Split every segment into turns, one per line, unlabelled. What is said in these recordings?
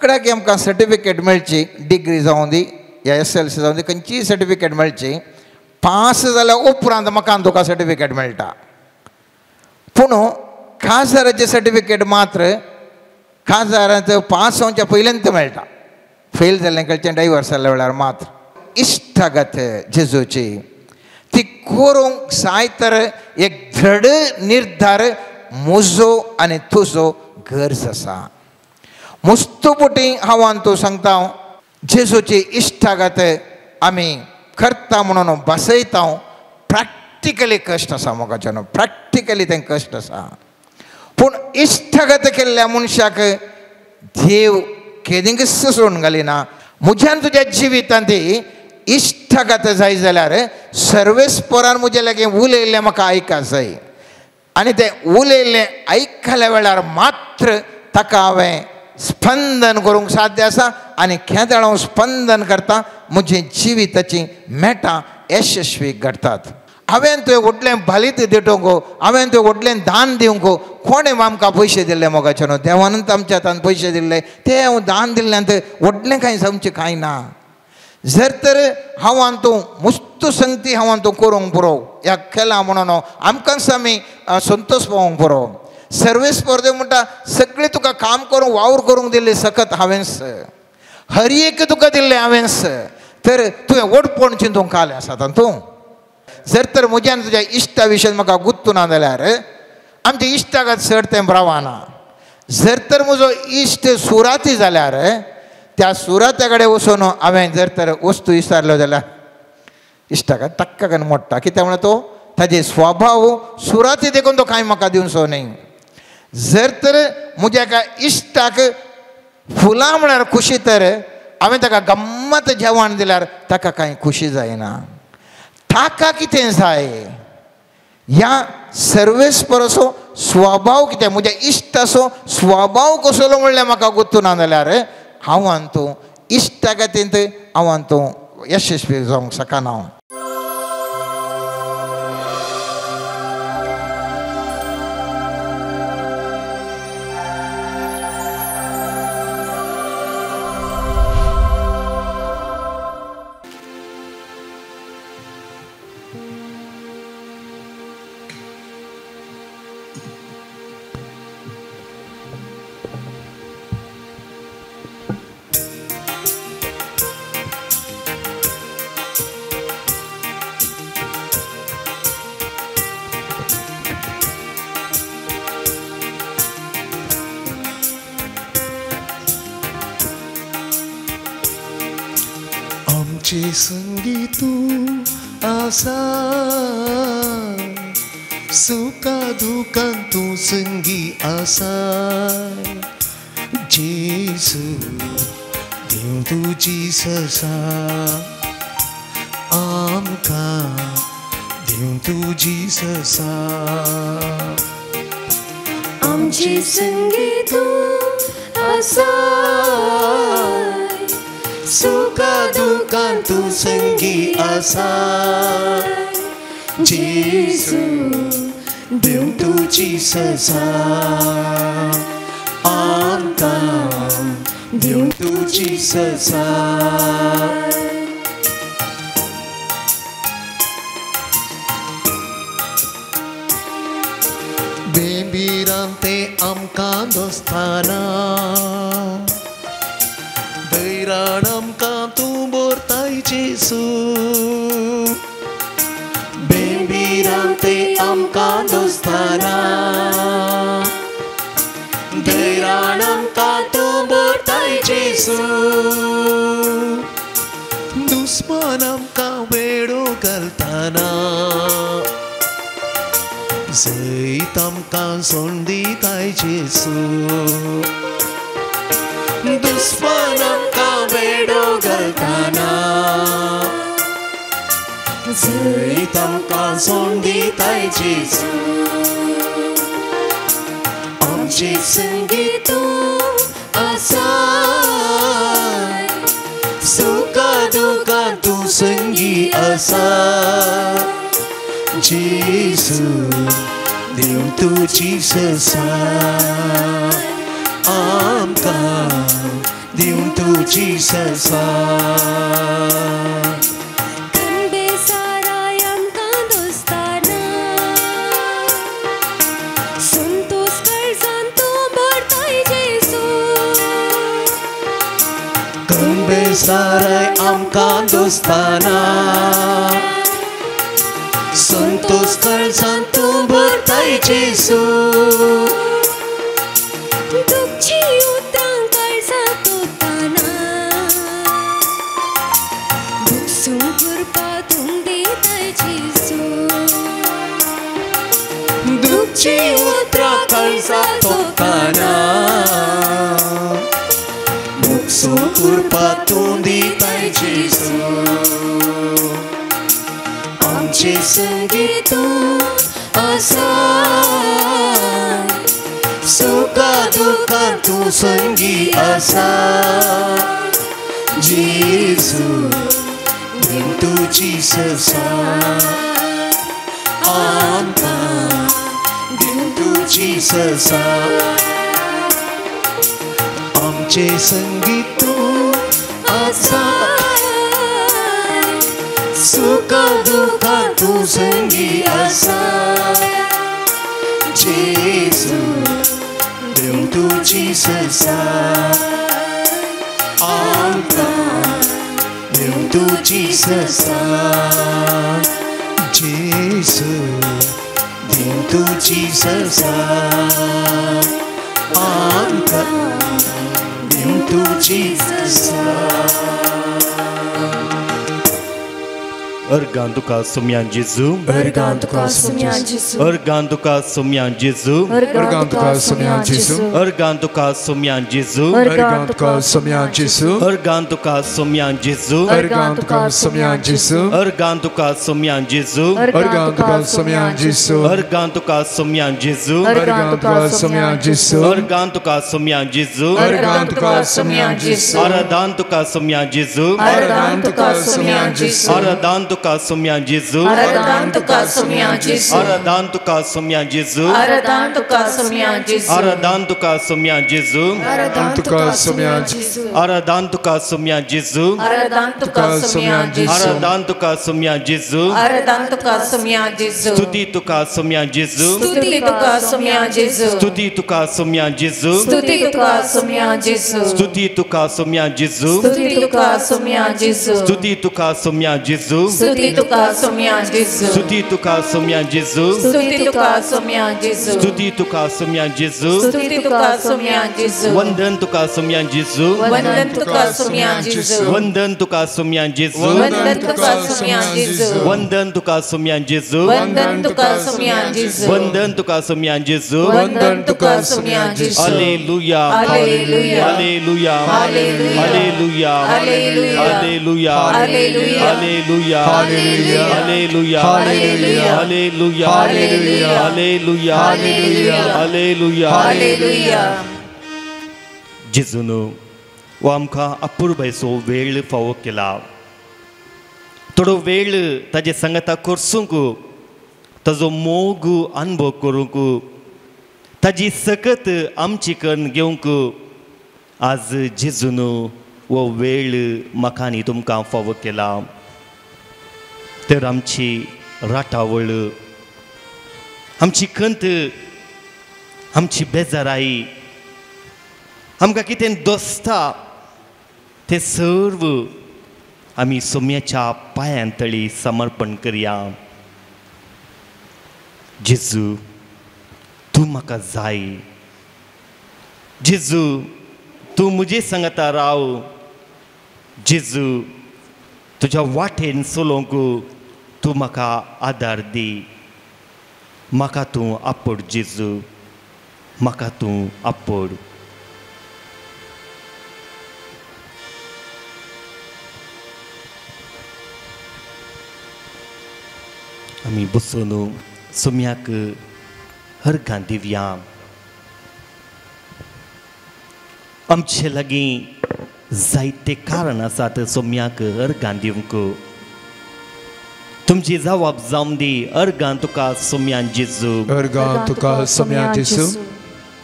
सगळ्याक आमकां सर्टिफिकेट मेळची, डिग्री जावं दी या SLC जावं दी, खंयचीय सर्टिफिकेट मेळची. पास जाल्या उपरांत म्हाका तुका सर्टिफिकेट मेळटा. पूण काजाराचें सर्टिफिकेट मात्र काजारांत पास जावच्या पयल्यांत मेळटा. फेल जाल्लें कळचें डायवर्स जाल्ल्या वेळार मात्र. इश्टागत जेजूची ती करूंक जाय तर एक दृढ निर्धार म्हजो आनी तुजो गरज आसा. मुस्तुपुटी हांव तूं सांगता, जेजूची इश्टागत आमी करता म्हणून बसयता. प्रॅक्टिकली कश्ट आसा मोगाच्यान, प्रॅक्टिकली तें कश्ट आसा. पूण इश्टागत केल्ल्या मनशाक देव केदींकच सोडून घालिना. म्हज्यान तुज्या जिवितांत इश्टागत जाय जाल्यार सर्वेस्परान म्हज्या लागीं उलयल्लें म्हाका आयका जाय. आनी तें उलयल्लें आयकल्या वेळार मात्र ताका हांवें स्पंदन करूंक साध्य आसा. आनी केदळ हांव स्पंदन करता म्हजे जिविताची मेटां यशस्वी घडटात. हांवें तुवें व्हडलें भालीत दिटोवंक, हांवें तुवें व्हडलें दान दिवंक, कोणें आमकां पयशे दिल्ले मोगाचे न्हू, देवानूच आमच्या हातान पयशे दिल्ले, ते हांव दान दिल्ल्यान व्हडलें कांय समचें कांय ना. जर तर हांव तूं मुस्तू संगती हांव तूं करूंक पुरो ह्या केला म्हणून आमकांच आमी संतोश पावोवंक पुरो. सर्वेस्पर म्हणटा सगळें तुका काम करूंक वावर करूंक दिल्लें सकत हांवेंच, हर एक तुका दिल्लें हांवेंच, तर तुवें व्हडपण चिंतूंक आलें आसा तूं. जर तर म्हज्यान तुज्या इश्टा विशयान म्हाका गुत्तू ना जाल्यार आमच्या इश्टाक चड तें ब्रावाना. जर तर म्हजो इश्ट सुराती जाल्यार त्या सुरात्या कडेन वचून हांवें जर तर वस्तू विचारल्यो जाल्यार इश्टाक टक्क करून मोडटा. कित्याक म्हणल्यार तो ताजे स्वभाव सुराती देखून तो कांय म्हाका दिवचो न्हय. जर तर म्हज्या एका इश्टाक फुलां म्हळ्यार खुशी तर हांवें ताका गम्मत जेवण दिल्यार ताका कांय खुशी जायना. ताका कितें जाय ह्या सर्वेस्पराचो स्वभाव कितें, म्हज्या इश्टाचो स्वभाव कसलो म्हणल्यार म्हाका गुत्तू ना जाल्यार हांव तूं इश्टागतींत हांव तूं यशस्वी जावंक शकना.
संगी तूं आसा, सुखा दुखान तूं संगी आसा. जेजू देव तुजी ससा आमकां, देव तुजी ससा.
आमची संगी तूं आसा,
सुखा दुखान तूं संगी आसा. जेजू देव तुजी ससा आमकां, देव तुजी ससा. बेबीराम ते आमकां दोस्ताना, दैराण आमकां तूं बोरताय जेजू. बेबीराम ते आमकां दोस्ताना, दैराण आमकां तूं बोरताय जेजू. दुस्मान आमकां वेडो घालताना, जैत आमकां सोंड दिताय जेजू. दुस्मान आमकां वेडो घालताना, जैत आमकां सोंड दिताय जेजू. आमचे संगी
तूं आसा,
सुखा दुखान तूं संगी आसा. जेजू देव तुजी ससा आमकां, दिवं तुजी ससा
कनबेसाराय आमकां दोस्ताना संतोष काळजान तूं भरताय जेजू
कनबेसाराय आमकां दोस्ताना संतोष काळजान तूं भरताय जेजू
दुखची उतरां काळजाक तोपताना दुखसूं कृपा तूं दिताय जेजू
दुखची उतरां काळजाक तोपताना दुखसूं कृपा तूं दिताय जेजू आमचे संगी तूं आसा सुखा दुखान तूं संगी आसा जेजू दिवं तुजी ससा आमकां दिवं तुजी ससा आमचे संगी तूं आसा सुखा दुखान तूं संगी आसा जेजू दिवं तुजी ससा आमकां दिवं तुजी ससा जेजू दिवं तुजी ससा आमकां दिवं तुजी ससा.
अर्गां तुका सोम्यान जेजू
अर्गां तुका सोम्यान जेजू
अर्गां तुका सोम्यान जेजू
अर्गां तुका सोम्यान जेजू
अर्गां तुका सोम्यान जेजू
अर्गां तुका सोम्यान जेजू
अर्गां तुका सोम्यान जेजू
अर्गां तुका सोम्यान जेजू
अर्गां तुका सोम्यान जेजू
अर्गां तुका सोम्यान जेजू
अर्गां तुका सोम्यान जेजू
अर्गां तुका सोम्यान जेजू
अर्गां तुका सोम्यान जेजू
अर्गां तुका सोम्यान जेजू
आरादान तुका सोम्यान जेजू
अर्गां तुका सोम्यान जेजू
आरादान तुका सोम्यान जेजू
आरादान तुका सोम्यान जेजू
आरादान तुका सोम्यान जेजू
आरादान तुका सोम्यान जेजू
आरादान तुका सोम्यान जेजू
आरादान तुका सोम्यान जेजू
आरादान तुका सोम्यान जेजू
आरादान तुका सोम्यान जेजू
आरादान तुका सोम्यान जेजू
आरादान तुका सोम्यान जेजू
स्तुती तुका सोम्यान जेजू
स्तुती तुका सोम्यान जेजू
स्तुती तुका सोम्यान जेजू
स्तुती तुका सोम्यान जेजू
स्तुती तुका सोम्यान जेजू
स्तुती तुका सोम्यान जेजू
स्तुती तुका सोम्यान जेजू
स्तुती तुका सोम्यान जेजू
स्तुती तुका सोम्यान जेजू
स्तुती तुका सोम्यान जेजू
स्तुती तुका सोम्यान जेजू
स्तुती तुका सोम्यान जेजू
वंदन तुका सोम्यान जेजू
वंदन तुका सोम्यान जेजू
वंदन तुका सोम्यान जेजू
वंदन तुका सोम्यान जेजू
वंदन तुका सोम्यान जेजू
वंदन तुका सोम्यान जेजू
वंदन तुका सोम्यान जेजू
वंदन तुका सोम्यान जेजू.
Hallelujah
hallelujah
hallelujah
hallelujah
hallelujah
hallelujah
hallelujah
hallelujah
hallelujah
hallelujah
hallelujah
hallelujah
hallelujah
hallelujah
hallelujah
hallelujah
hallelujah
hallelujah.
जेजून हो आमकां अपुरबायचो वेळ फावो केला. थोडो वेळ ताजे सांगाता करसूंक, ताजो मोग अनुभव करूंक, ताजी सकत आमची करून घेवंक आज जेजून हो वेळ म्हाका आनी तुमकां फावो केला. तर आमची राटावळ, आमची खंत, आमची बेजाराई, आमकां कितें दोसता तें सर्व आमी सोम्याच्या पांयां तळी समर्पण करया. जेजू तूं म्हाका जाय, जेजू तूं म्हजे सांगता राव, जेजू तुज्या वाटेन चलोवंक तूं म्हाका आदार दी, म्हाका तूं आपोड जेजू, म्हाका तूं आपोड. आमी बसून सोम्याक हरगां दिवया. आमचे लागीं जायते कारण आसात सोम्याक अर्गां दिवंक. तुमची जवाब जावन दी. अर्गां तुका सोम्यान जेजू,
अर्गां तुका सोम्यान जेजू.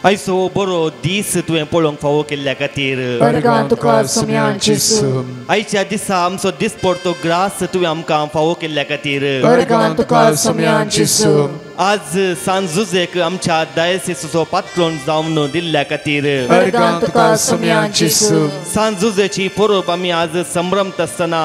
आयचो बरो दीस तुवें पळोवंक फावो केल्ल्या खातीर
अर्गां तुका सोम्या जेजू
आयच्या दिसा आमचो दिसपडतो ग्रास तुवें आमकां फावो केल्ल्या खातीर
अर्गां तुका सोम्या जेजू
आज सांजुजेक आमच्या डायसिसचो पात्रोन जावन दिल्ल्या खातीर
अर्गां तुका सोम्या जेजू
सांजुजेची परब आमी आज संभ्रमत आसतना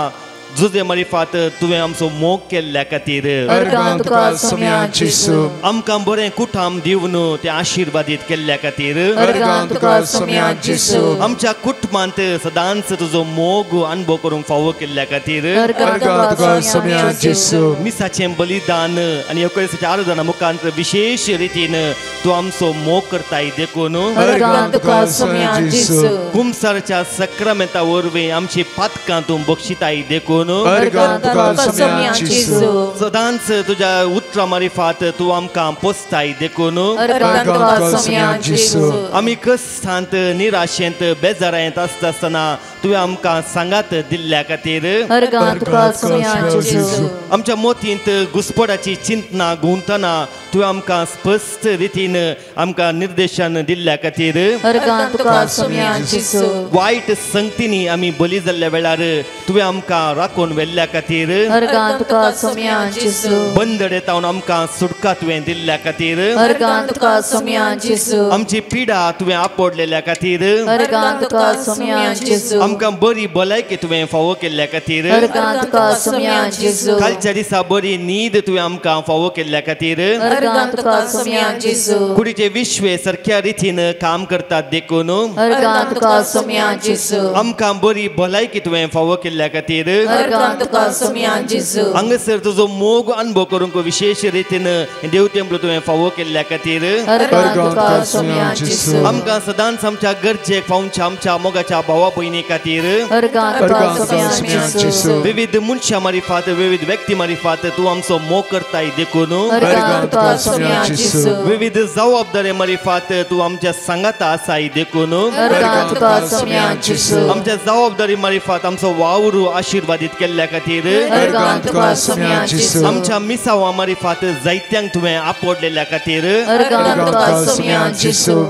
जुजे मारिफात तुवें आमचो मोग केल्ल्या खातीर
अर्गां तुका सोम्या जेजू
आमकां बरें कुटाम दिवन तें आशिर्वादीत केल्ल्या खातीर
अर्गां तुका सोम्या जेजू
आमच्या कुटुंबांत सदांच तुजो मोग अनुभव करूंक फावो केल्ल्या खातीर
अर्गां तुका सोम्या जेजू
मिसाचें बलिदान आनी येवकळीच्या आराधना मुखांत विशेश रितीन तूं आमचो मोग करताय देखून
अर्गां तुका सोम्या जेजू
कुमसारच्या सक्रामेंता वरवीं आमची पातकां तूं बक्षिताय देखून
अर्गां तुका सोम्या जेजू
सदांच तुज्या उतरां मारिफात तूं आमकां पोसताय देखून
अर्गां तुका सोम्या जेजू
आमी कश्टांत निराशेंत बेजारांत आसता आसतना तुवें आमकां सांगात दिल्ल्या खातीर
अर्गां तुका सोम्या जेजू
आमच्या मोतींत घुसपडाची चिंतना गुंतना तुवें आमकां स्पश्ट रितीन आमकां निर्देशन दिल्ल्या खातीर
अर्गां तुका सोम्या जेजू
वायट संगतींनी आमी बली जाल्ल्या वेळार तुवें आमकां राखून व्हेल्ल्या खातीर
अर्गां तुका सोम्या जेजू
बंदडे तावन आमकां सुटका तुवें दिल्ल्या खातीर
अर्गां तुका सोम्या जेजू
आमची पिडा तुवें आपडलेल्या खातीर
अर्गां तुका सोम्या जेजू
आमकां बरी भलायकी तुवें फावो केल्ल्या खातीर
अर्गां तुका सोम्या जेजू
कालच्या दिसा बरी न्हीद तुवें आमकां फावो केल्ल्या खातीर
अर्गां तुका सोम्या जेजू
कुडीचे विश्वे सारक्या रितीन काम करतात देखून
अर्गां तुका सोम्या जेजू
आमकां बरी भलायकी तुवें फावो केल्ल्या खातीर
अर्गां तुका सोम्या जेजू
हांगासर तुजो मोग अनुभव करूंक विशेश रितीन देव टेंपल तुवें फावो केल्ल्या खातीर
अर्गां तुका सोम्या जेजू
आमकां सदांच आमच्या गरजेक फावच्या आमच्या मोगाच्या भावा भयणी खातीर
अर्गां तुका सोम्या जेजू
विविध मनशां मारिफात विविध व्यक्ती मारिफात तूं आमचो मोग करताय देखून
अर्गां तुका सोम्या जेजू
विविध जबाबदारे मारिफात तूं आमच्या सांगाता आसाय देखून
अर्गां तुका सोम्या जेजू
आमच्या जबाबदारी मारिफात आमचो वावर आशिर्वादीत केल्ल्या खातीर
अर्गां तुका सोम्या जेजू
आमच्या मिसावा मारिफात जायत्यांक तुवें आपडलेल्या खातीर
अर्गां तुका सोम्या जेजू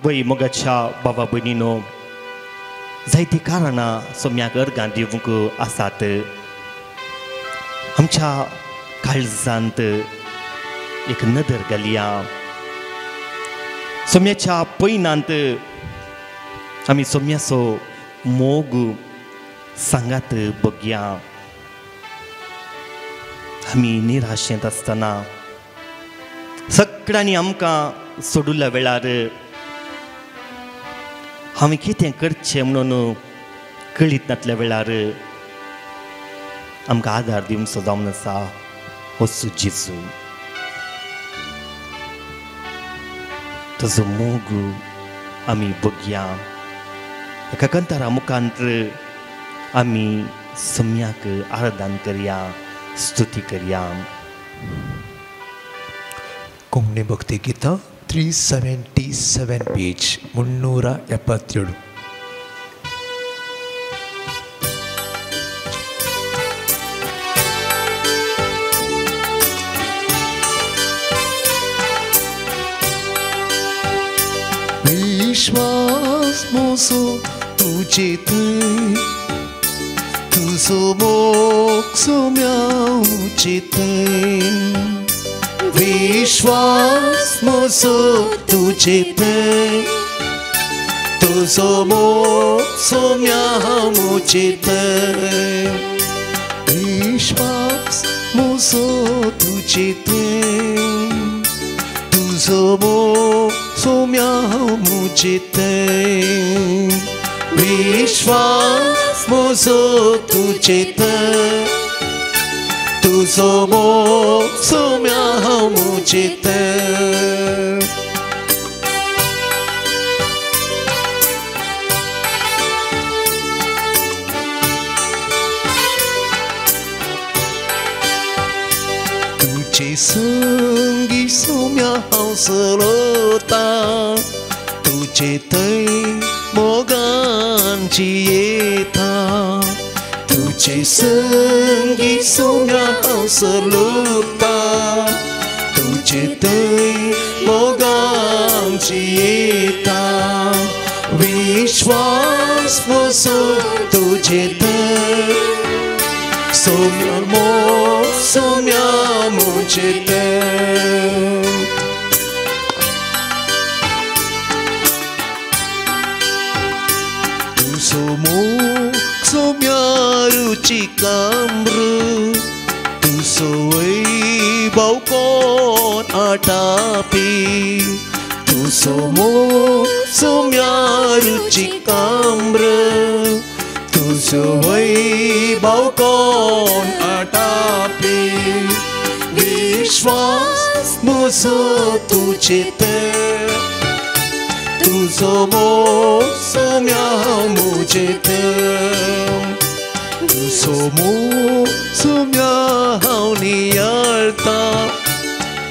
वय मोगाच्या बाबा भयणीनो जायतीं कारणां सोम्याक अर्गां दिवंक आसात आमच्या काळजांत एक नदर घालया सोम्याच्या पयनांत आमी सोम्याचो मोग सांगात बघया आमी निराशेंत आसतना सगळ्यांनी आमकां सोडुल्ल्या वेळार हांवें कितें करचें म्हणून कळीत नासल्या वेळार आमकां आदार दिवचो जावन आसा हो जेजू तुजो मोग आमी बघया एका कंतारा मुखांत आमी सम्याक आराधन करया स्तुती करया.
कोंकणी भक्ती गीता 377 पेज 377.
विश्वास मोसो तुझे थंय तुजो मोग सोम्या उचे थंय विश्वास मोसो तुझे थंय तुजो मोग सोम्या उचे थंय विश्वास मोसो तुझे थंय तुजो मोग सोम्या मुझे थंय विश्वास मोसो तुझे थंय तुजो मोग सोम्या मुझे थंय. तुझे संगी सोम्या हांव चलता तुझे थंय मोगान जियेता तुझे संगी सोम्या हांव चलता तुझे थंय मोगान जियेता विश्वास म्हजो तुजेर तर सोम्या मोग सोम्या म्हजेर तर तुजो मोग सोम्या रुचीक अमृत तुजो वैभव कोण आटापी तुजो मोग सोम्या रुचीक अमृत तुजो वैभव कोण आटापी विश्वास म्हजो तुजेर तर तुजो मोग सोम्या म्हजेर तर तुजो मोग सोम्या हांव नियाळता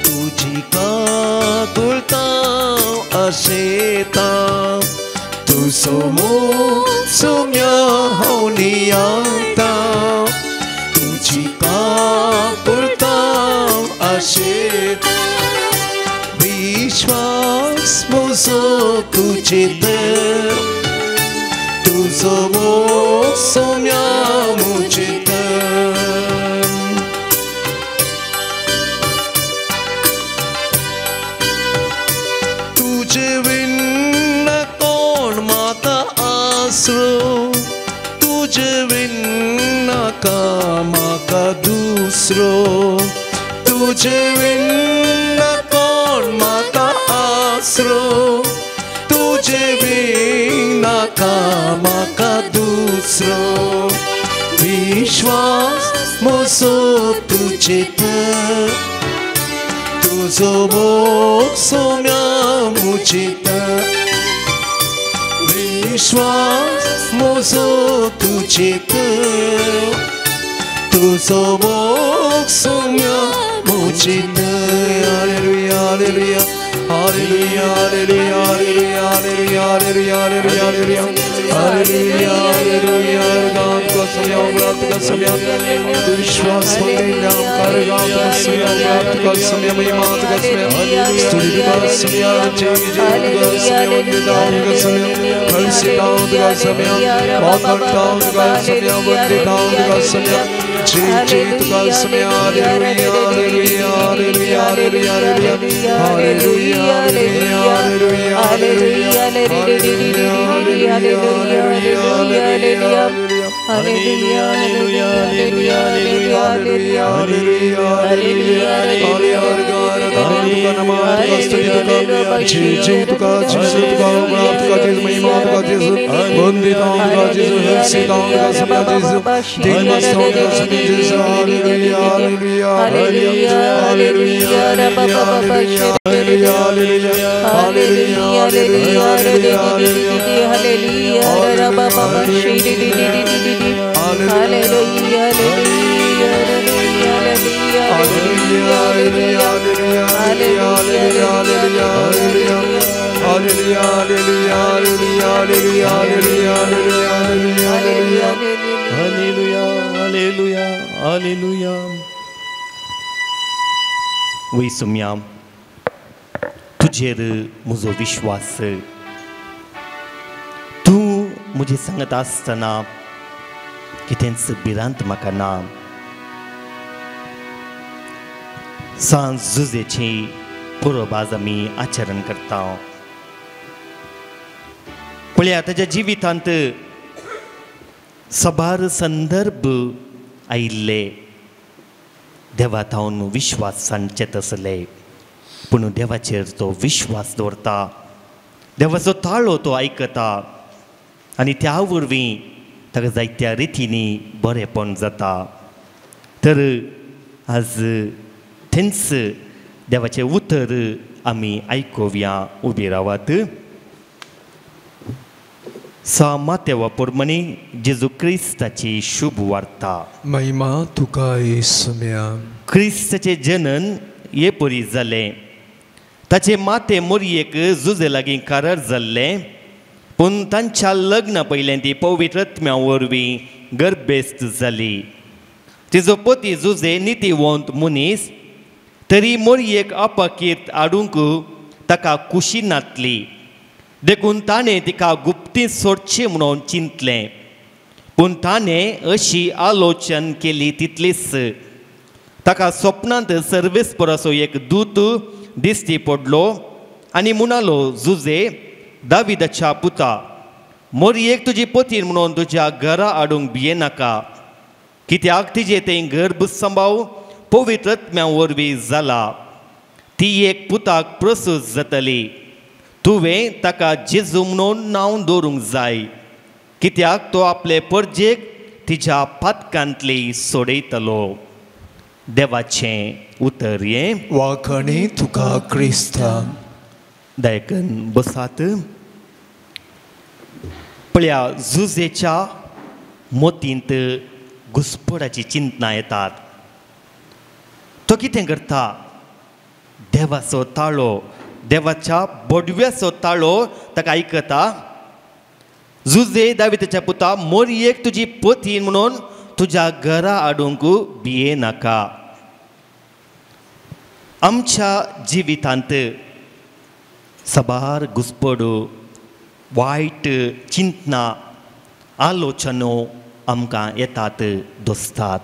तुजी काकुळटा आशेता तुजो मोग सोम्या हांव नियाळता तुजी काकुळटा आशेता विश्वास म्हजो तुजेर तर तुजो मोग सोम्या म्हजेर तर तुजे विण कोण म्हाका आसरो तुजे विण नाका म्हाका दुसरो तुजे विण कोण म्हाका आसरो तुजे विण नाका म्हाका दुसरो विश्वास म्हजो तुजेर तर तुजो मोग सोम्या म्हजेर तर विश्वास म्हजो तुजेर तर तुजो मोग सोम्या म्हजेर तर hallelujah hallelujah hallelujah hallelujah hallelujah hallelujah hallelujah hallelujah hallelujah गान का समय रात का समय विश्वास गान का समय महिमा का समय स्तुति का समय जय जय का समय वंदना का समय हर्षिताओं का समय पापताओं का समय वंदिताओं का समय जय जय का समय hallelujah hallelujah hallelujah hallelujah hallelujah hallelujah hallelujah hallelujah hallelujah hallelujah hallelujah
hallelujah hallelujah hallelujah. वय सोम्या तुजेर म्हजो विश्वास तूं म्हजे सांगत आसतना कितेंच भिरांत म्हाका ना. सांज जुजेची परब आज आमी आचरण करता. पळया ताच्या जिवितांत साबार संदर्भ आयिल्ले देवा थावन विश्वास सांडचे तसले पूण देवाचेर तो विश्वास दवरता, देवाचो ताळो तो आयकता आनी त्या वरवीं ताका जायत्या रितींनी बरेपण जाता. तर आज थंयच देवाचें उतर आमी आयकुया. उबी रावात. सा मातेवा पोरमणी जेजू क्रिस्ताची शुभ वार्ता.
महिमा तुका येसुम्या.
क्रिस्ताचें जनन हे परी जालें. ताचे माते मोरयेक जुजे लागीं करार जाल्लें पूण तांच्या लग्ना पयलें ती पवित्र आत्म्या वरवीं गर्भेस्त जाली. तिजो पती जुजे नितीवंत मनीस तरी मोरयेक अपाकीर्त हाडूंक ताका खुशी नातली देखून ताणें तिका गुप्तींत सोडची म्हणून चिंतलें. पूण ताणें अशी आलोचन केली तितलीच ताका स्वप्नांत सर्वेस्पराचो एक दूत दिश्टी पडलो आनी म्हणालो, जुजे दाविदाच्या पुता, मोरयेक तुजी पतीन म्हणून तुज्या घरा हाडूंक भियेनाका, कित्याक तिजे तें गर्भ सांबाव पवित्र आत्म्या वरवीं जाला. ती एक पुताक प्रसूत जातली, तुवें ताका जेजू म्हणून नांव दवरूंक जाय, कित्याक तो आपले परजेक तिज्या पातकांतली सोडयतलो. देवाचें उतर हें.
वाखणी तुका क्रिस्ता.
दायकन बसात. पळया, जुजेच्या मोतींत घुस्पडाची चिंतना येतात. तो कितें करता, देवाचो ताळो, देवाच्या बोडव्याचो ताळो ताका आयकता. जुजे दाविताच्या पुता, मोरयेक तुजी पतीन म्हणून तुज्या घरा हाडूंक भियेनाका. आमच्या जिवितांत साबार घुस्पड, वायट चिंतना, आलोचनो आमकां येतात दोस्तात.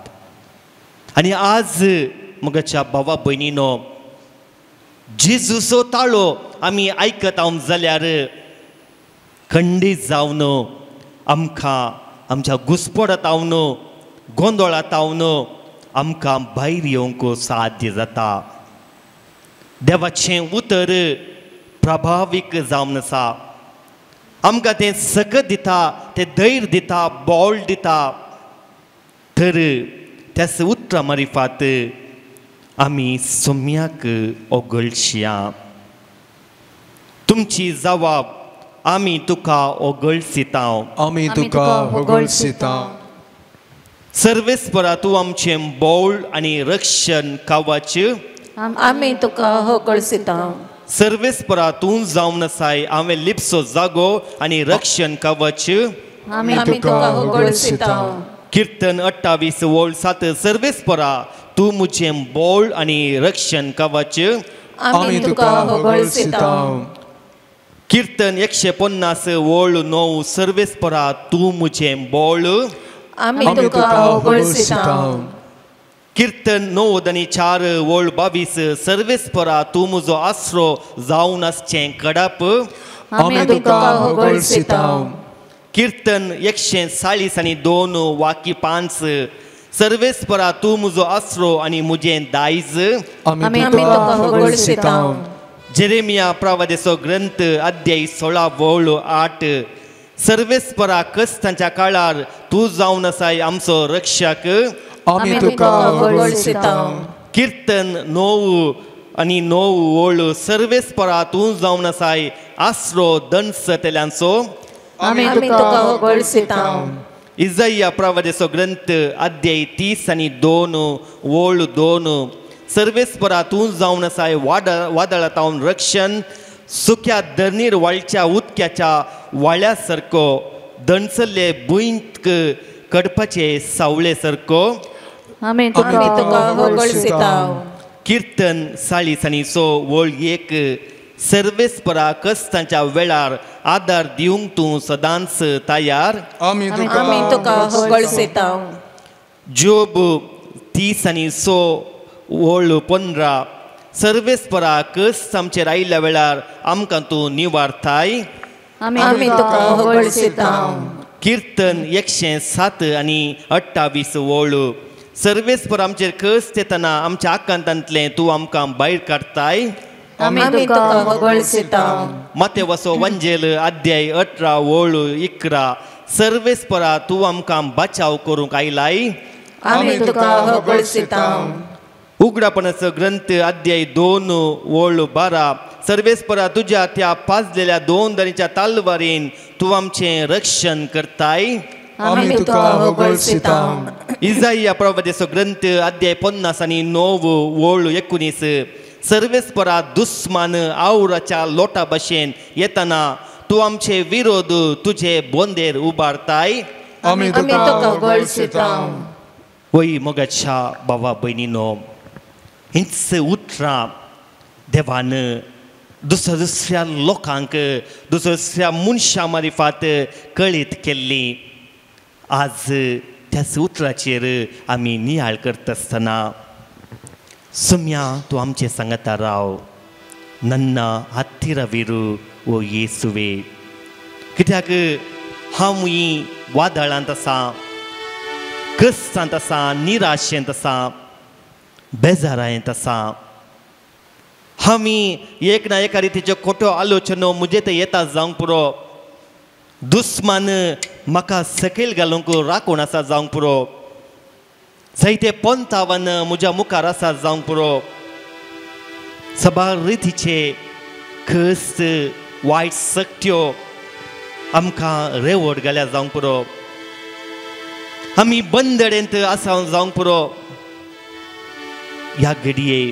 आनी आज म्हज्या भावा भयणीनो, जेजूचो ताळो आमी आयकत आम जाल्यार खंडीत जावन आमकां आमच्या घुस्पडात आवन, गोंदळात आवन आमकां भायर येवंक साध्य जाता. देवाचें उतर प्रभावीक जावन आसा, आमकां तें सकत दिता, तें धैर्य दिता, बळ दिता. तर त्याच उतरा मारिफात आमी सोम्याक ओगळशिया. तुमची जवाब आमी तुका ओगळसिता,
आमी तुका ओगळसिता.
सर्वेस्परा तूं आमचें बळ आनी रक्षण कवच,
आमी तुका होगळसिता.
सर्वेस्परा तूं जावन आसाय हांवें लिपसो जागो आनी रक्षण कवच,
आमी तुका होगळसिता.
कीर्तन 28:7 सर्वेस्परा तूं म्हजें बळ आनी रक्षण कवच,
आमी तुका होगळसिता.
कीर्तन 150:9 सर्वेस्परा तूं म्हजें बळ,
आमी तुका होगळसिता.
कीर्तन 94:22 सर्वेस्परा तूं म्हजो आसरो जावन आसचें कडप,
आमी तुका होगळसिता.
कीर्तन 140:2-5 सर्वेस्परा तूं म्हजो आसरो आनी म्हजें दायज,
आमी तुका होगळसिता.
जेरेमिया प्रवादेचो ग्रंथ अध्याय 16:8 सर्वेस्परा कश्टांच्या काळार तूं जावन आसाय आमचो रक्षक,
आमी तुका होगळसिता.
कीर्तन 9:9 सर्वेस्परा तूं जावन आसाय आसरो दणसतेल्यांचो,
आमी तुका होगळसिता.
इजाया प्रवादेचो ग्रंथ अध्याय 30:2 सर्वेस्परा तूं जावन आसाय वादळांत रक्षण, सुक्या धरणीर वाळच्या उदक्याच्या वाळ्या सारको, दणसल्ले भुंयक कडपाचे सावळे सारको,
आमी तुका होगळसिता.
कीर्तन 40:6-1 सर्वेस्परा कश्टांच्या वेळार आदार दिवंक तूं सदांच तयार,
आमी
तुका होगळसिता.
जोब 30:6-15 सर्वेस्परा कश्ट आमचेर आयिल्ल्या वेळार आमकां तूं निवारताय,
आमी तुका होगळसिता.
कीर्तन 107:28 सर्वेस्पर आमचेर कश्ट येतना आमच्या आकांतांतलें तूं आमकां भायर काडटाय,
आमी तुका होगळसिता.
मातेवसो वंजेल अध्याय 18:11 सर्वेस्परा तूं आमकां बचाव करूंक आयलाय,
आमी तुका होगळसिता.
उगडापणाचो ग्रंथ अध्याय 2:12 सर्वेस्परा तुज्या त्या पाजलेल्या दोन दरीच्या तालवारीन तूं आमचें रक्षण करताय,
आमी तुका होगळसिता.
इजाया प्रवादेचो ग्रंथ अध्याय 59:19 सर्वेस्परा दुस्मान आवराच्या लोटा भशेन येतना तूं आमचे विरोध तुजे बोंदेर उबारताय,
आमी तुका होगळसिता.
वय मोगाच्या भावा भयणीनो, हींच उतरां देवान दुसऱ्या दुसऱ्या लोकांक दुसऱ्या दुसऱ्या मनशां मारिफात कळीत केल्ली. आज त्याच उतराचेर आमी नियाळ करता आसतना सुम्या तूं आमचें सांगता राव, नन्ना हत्तीरविरू ओ येसुवे. कित्याक हांव वादळांत आसा, कश्टांत आसा, निराशेंत आसा, बेजारायेंत आसा. आमी एक ना एका रितीच्यो खोट्यो आलोचनो म्हजे ते येता जावंक पुरो, दुस्मान म्हाका सकयल घालूंक राखून आसा जावंक पुरो, जायते पंतावन म्हज्या मुखार आसा जावंक पुरो, सबार रितीचे कश्ट वायट सक्त्यो आमकां रेवड घाल्या जावंक पुरो, आमी बंदडेंत आसा जावंक पुरो. ह्या घडये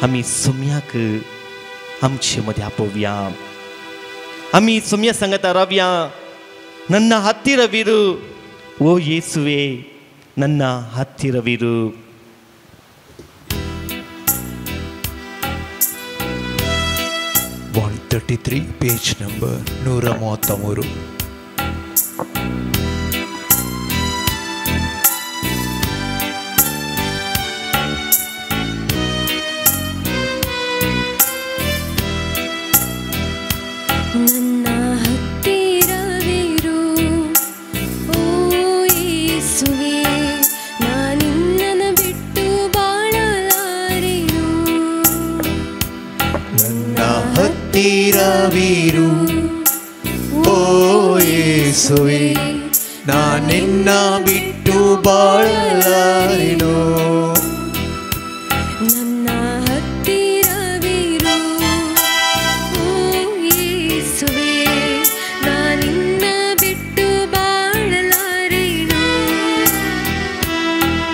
आमी सुम्याक आमचे मदें आपोवया, आमी सुम्या सांगता रावया, नन्ना हत्तीरविरू ओ येसुवे, नन्ना हत्तीरविरू.
133 ಪೇಜ್ ನಂಬರ್ 133.
ನನ್ನ ಹತ್ತಿರವಿರು ಓ ಯೇಸುವೆ, ನಾನಿನ್ನನ್ನು ಬಿಟ್ಟು ಬಾಳಲಾರೆನು.
ನನ್ನ ಹತ್ತಿರವಿರು ಓ ಯೇಸುವೆ, ನಾನಿನ್ನ ಬಿಟ್ಟು ಬಾಳಲಾರೆನು.
ನನ್ನ ಹತ್ತಿರವಿರು ಓ ಯೇಸುವೆ, ನಾನಿನ್ನ ಬಿಟ್ಟು ಬಾಳಲಾರೆನು.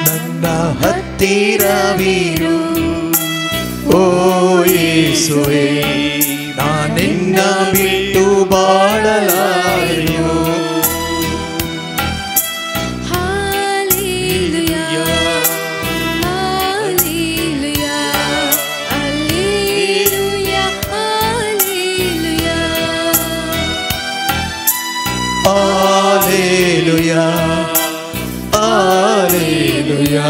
ನನ್ನ ಹತ್ತಿರವಿರು ಓ ಯೇಸುವೆ, ನಾನಿನ್ನ ಬಿಟ್ಟು ಬಾಳಲಾರೆನು.
Hallelujah, hallelujah, hallelujah,
hallelujah, hallelujah,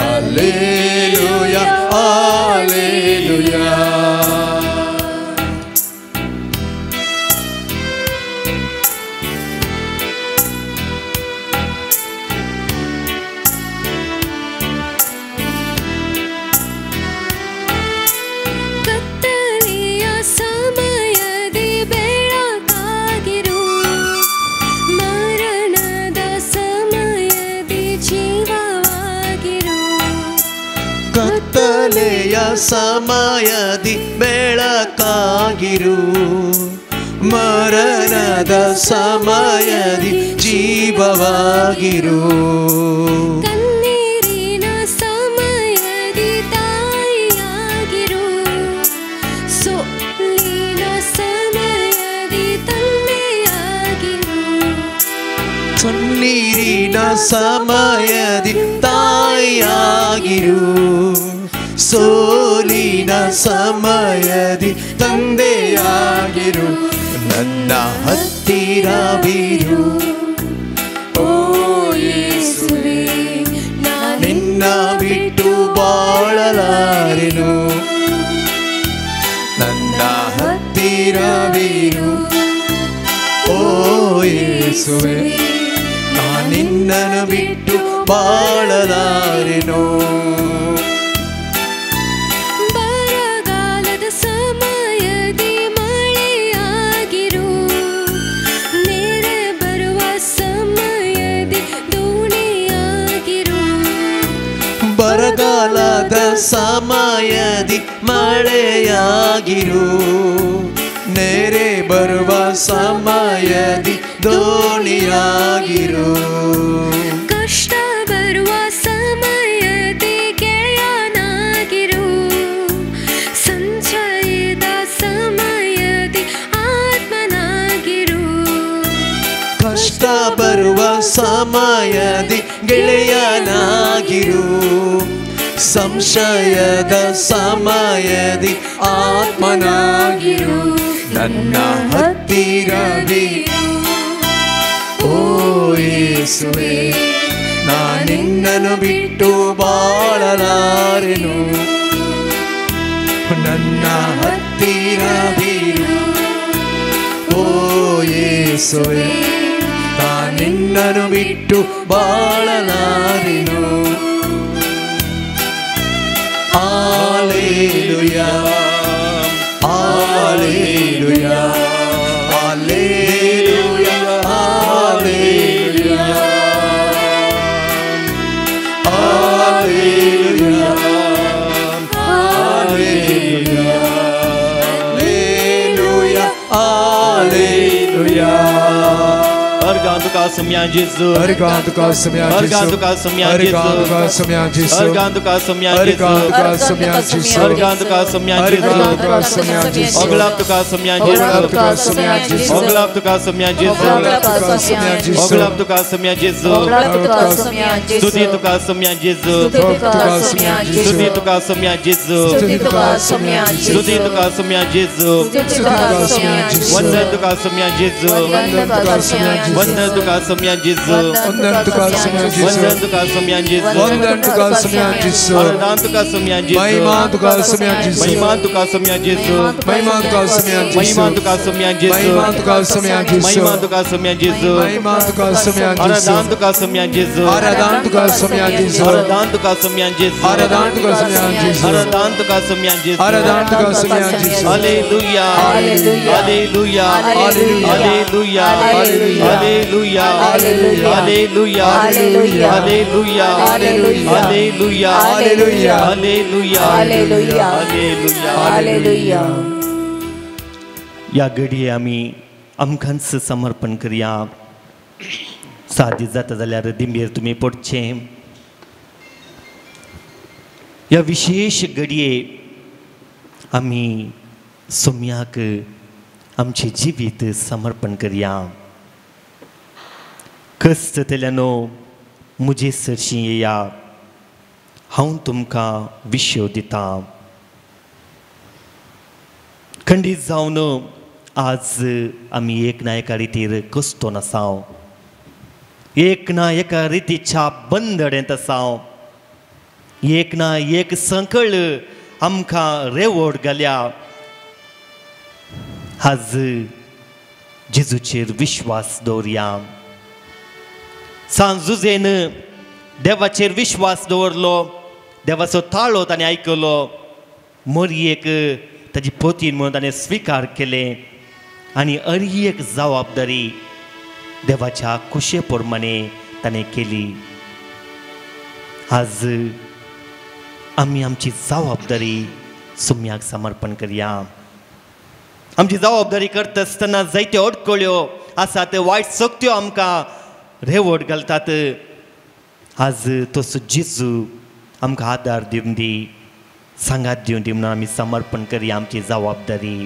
hallelujah, hallelujah.
ಕತ್ತಲೆಯ ಸಮಯದಿ ಬೆಳಕಾಗಿರು, ಮರಣದ ಸಮಯದಿ ಜೀವವಾಗಿರು.
ಕತ್ತಲೆಯ ಸಮಯದಿ ಬೆಳಕಾಗಿರು, ಮರಣದ ಸಮಯದಿ ಜೀವವಾಗಿರು.
ಕಣ್ಣೀರಿನ ಸಮಯದಿ ತಾಯಿಯಾಗಿರು, ಸೋಲಿನ ಸಮಯದಿ ತಂದೆಯಾಗಿರು.
ಕಣ್ಣೀರಿನ ಸಮಯದಿ ತಾಯಿಯಾಗಿರು, ಸೋಲಿನ ಸಮಯದಿ ತಂದೆಯಾಗಿರು. ನನ್ನ ಹತ್ತಿರವಿರು
ಓ ಯೇಸುವೆ,
ನಿನ್ನ ಬಿಟ್ಟು ಬಾಳಲಾರೆನು. ನನ್ನ ಹತ್ತಿರವಿರು ಓ ಯೇಸುವೆ, ನಾನಿನ್ನನ್ನು ಬಿಟ್ಟು ಬಾಳಲಾರೆನು.
ಬರಗಾಲದ ಸಮಯದಿ ಮಳೆಯಾಗಿರು, ನೆರೆ ಬರುವ ಸಮಯದಿ ದೋಣಿಯಾಗಿರು.
ಬರಗಾಲದ ಸಮಯದಿ ಮಳೆಯಾಗಿರು, ನೆರೆ ಬರುವ ಸಮಯದಿ ದೋಣಿಯಾಗಿರು.
ಕಷ್ಟ ಬರುವ ಸಮಯದಿ ಗೆಳೆಯನಾಗಿರು, ಸಂಚಯದ ಸಮಯದಿ ಆತ್ಮನಾಗಿರು.
ಕಷ್ಟ ಬರುವ ಸಮಯದಿ ಗೆಳೆಯನಾಗಿರು, ಸಂಶಯದ ಸಮಯದಿ ಆತ್ಮನಾಗಿರು, ನನ್ನ ಹತ್ತಿರವಿರು. ಓ ಯೇಸುವೆ, ನಾನಿನ್ನನು ಬಿಟ್ಟು ಬಾಳಲಾರೆನು, ನನ್ನ ಹತ್ತಿರವಿರು. ಓ ಯೇಸುವೆ, ನಾನಿನ್ನನು ಬಿಟ್ಟು ಬಾಳಲಾರೆನು. Hallelujah, hallelujah, hallelujah, hallelujah, hallelujah, hallelujah, hallelujah, hallelujah.
अर्गां तुका सम्या जेजू,
अर्गां तुका सम्या जेजू,
अर्गां तुका सम्या जेजू,
अर्गां तुका सम्या जेजू,
अर्गां तुका सम्या जेजू,
अर्गां तुका सम्या जेजू,
अर्गां तुका सम्या जेजू,
अर्गां तुका सम्या जेजू,
ओगलाब तुका सम्या जेजू,
ओगलाब तुका सम्या जेजू,
ओगलाब तुका सम्या जेजू,
ओगलाब तुका सम्या जेजू,
ओगलाब तुका सम्या जेजू,
ओगलाब तुका सम्या जेजू,
स्तुति तुका सम्या जेजू,
स्तुति तुका सम्या जेजू,
स्तुति तुका सम्या जेजू,
स्तुति तुका सम्या जेजू,
स्तुति तुका सम्या जेजू,
स्तुति तुका सम्या जेजू,
वंदन तुका सम्या जेजू,
वंदन तुका सम्या जेजू,
वंदन तुका सम्या जेजू,
वंदन तुका सम्या जेजू,
वंदन तुका सम्या जेजू,
वंदन तुका सम्या जेजू,
वरदान तुका सम्या जेजू,
महिमा तुका सम्या जेजू,
महिमा तुका सम्या जेजू,
महिमा तुका सम्या जेजू,
महिमा तुका सम्या जेजू,
महिमा तुका सम्या जेजू,
महिमा तुका सम्या जेजू,
महिमा तुका सम्या जेजू,
वरदान तुका सम्या जेजू,
वरदान तुका सम्या जेजू,
वरदान तुका सम्या जेजू,
वरदान तुका सम्या जेजू,
वरदान तुका सम्या जेजू,
वरदान तुका सम्या जेजू।
Hallelujah, hallelujah, hallelujah, hallelujah, hallelujah, hallelujah, hallelujah, hallelujah, hallelujah, hallelujah,
hallelujah.
या घडये आमी आमकांच समर्पण करया. सादी जाता जाल्यार दिंबेर तुमी पडचें. ह्या विशेश घडये आमी सोम्याक आमचें जिवीत समर्पण करया. कश्ट जातल्यानो म्हजे सरशीं येया, हांव तुमकां विशय दितां. खंडीत जावन आज आमी एक ना एका रितीर कश्टोन आसाव, एक ना एका रितीच्या बंदडेंत आसाव, एक ना एक संकळ आमकां रेवड घाल्या. आज जेजूचेर विश्वास दवरया. सांजुजेन देवाचेर विश्वास दवरलो, देवाचो ताळो ताणें आयकलो, मोरयेक ताजी पोतीन म्हणून ताणें स्विकार केलें आनी अरी एक जबाबदारी देवाच्या खुशे प्रमाणे ताणें केली. आज आमी आमची जबाबदारी सुम्याक समर्पण करया. आमची जबाबदारी करता आसतना जायत्यो अडकळ्यो आसात, वायट शक्त्यो आमकां रेवड घालतात. आज तसो जेजू आमकां आदार दिवन दी, सांगात दिवन दी म्हणून आमी समर्पण करया आमची जबाबदारी.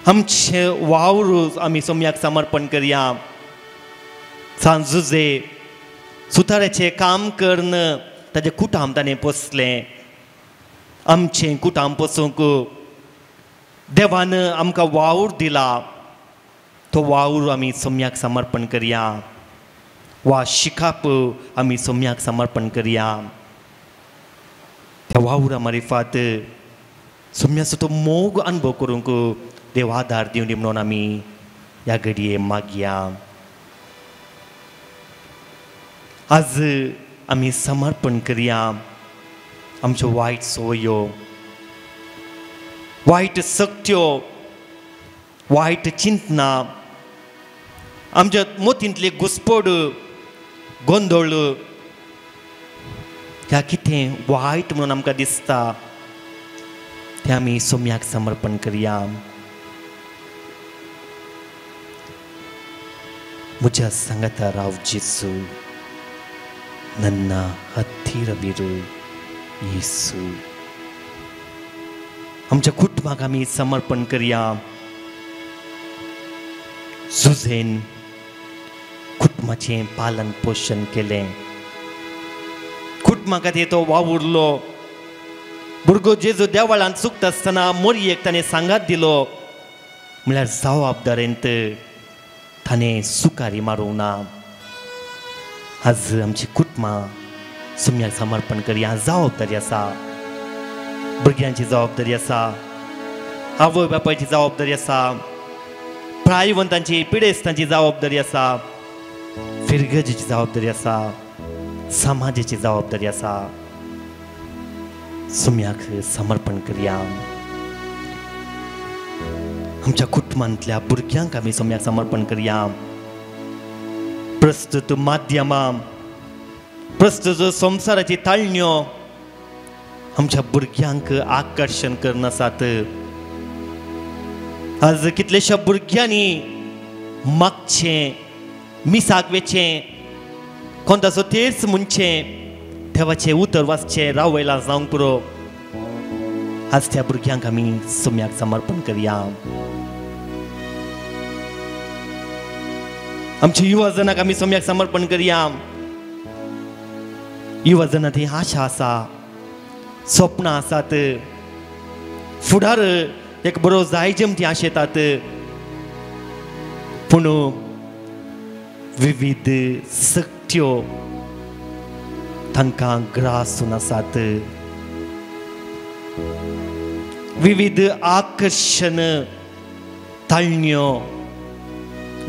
आमचे वावर आमी सोम्याक समर्पण करया. सांजुजे सुताराचें काम करून ताजें कुटाम ताणें पोसलें. आमचें कुटाम पोसूंक देवान आमकां वावर दिला, तो वावर आमी सोम्याक समर्पण करया. वा शिकाप आमी सोम्याक समर्पण करया. त्या वावरा मारिफात सोम्याचो तो मोग अनुभव करूंक देव आदार दिवन म्हणून आमी ह्या घडये मागया. आज आमी समर्पण करया आमच्यो वायट संवयो, वायट शक्त्यो, वायट चिंतना, आमच्या मोतींतली घुसपड, गोंदळ, ह्या कितें वायट म्हणून आमकां दिसता तें आमी सोम्याक समर्पण करया. म्हज्या सांगाता राव जेजू, ನನ್ನ ಹತ್ತಿರವಿರು येसू. आमच्या कुटुंबाक आमी समर्पण करया. जुझेन कुटुंबाचें पालन पोशण केलें. कुटुंबा खातीर तो वावुरलो. भुरगो जेजू देवळांत चुकता आसतना मोरयेक ताणें सांगात दिलो, म्हळ्यार जबाबदारेंत ताणें सुकारी मारूंक ना. आज आमची कुटुंबां सुम्याक समर्पण करया. जबाबदारी आसा, भुरग्यांची जबाबदारी आसा, आवय बापायची जबाबदारी आसा, प्रायवंतांची पिडेस्तांची जबाबदारी आसा, फिरगजेची जबाबदारी आसा, समाजाची जबाबदारी आसा. सुम्याक समर्पण करया. आमच्या कुटुंबांतल्या भुरग्यांक आमी सुम्याक समर्पण करया. प्रस्तुत माध्यमां, प्रस्तुत संवसाराची ताळण्यो आमच्या भुरग्यांक आकर्शण करनासात. आज कितलेश्या भुरग्यांनी मागचें, मिसाक वेचें, कोणतासो तेच म्हणचें, देवाचें उतर वाचचें रावयलां जावंक पुरो. आज त्या भुरग्यांक आमी सुम्याक समर्पण करया. आमच्या युवा जनाक आमी सुम्याक समर्पण करया. युवा जनांत ही आशा आसा, स्वप्नां आसात, फुडार एक बरो जायजम ती आशेतात. पूण विविध सक्त्यो तांकां ग्रासून आसात, विविध आकर्शण ताळण्यो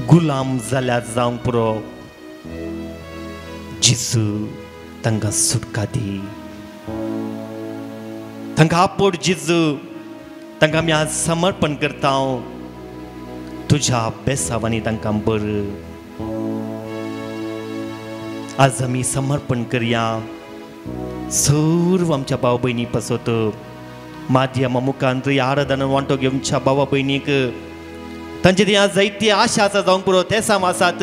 गुलाम जाल्यार जावंक पुरो. जेजू तांकां सुटका दी, तांकां आपोड जेजू, तांकां आमी आज समर्पण करता. तुज्या बेसावांनी तांकां बर. आज आमी समर्पण करया सर्व आमच्या भाव भयणी पासत. माध्यमा मुखांत ह्या आराधना वांटो घेवच्या भावा भयणीक तांचे ती आज जायती आशा आसा जावंक पुरो. तेसाम आसात,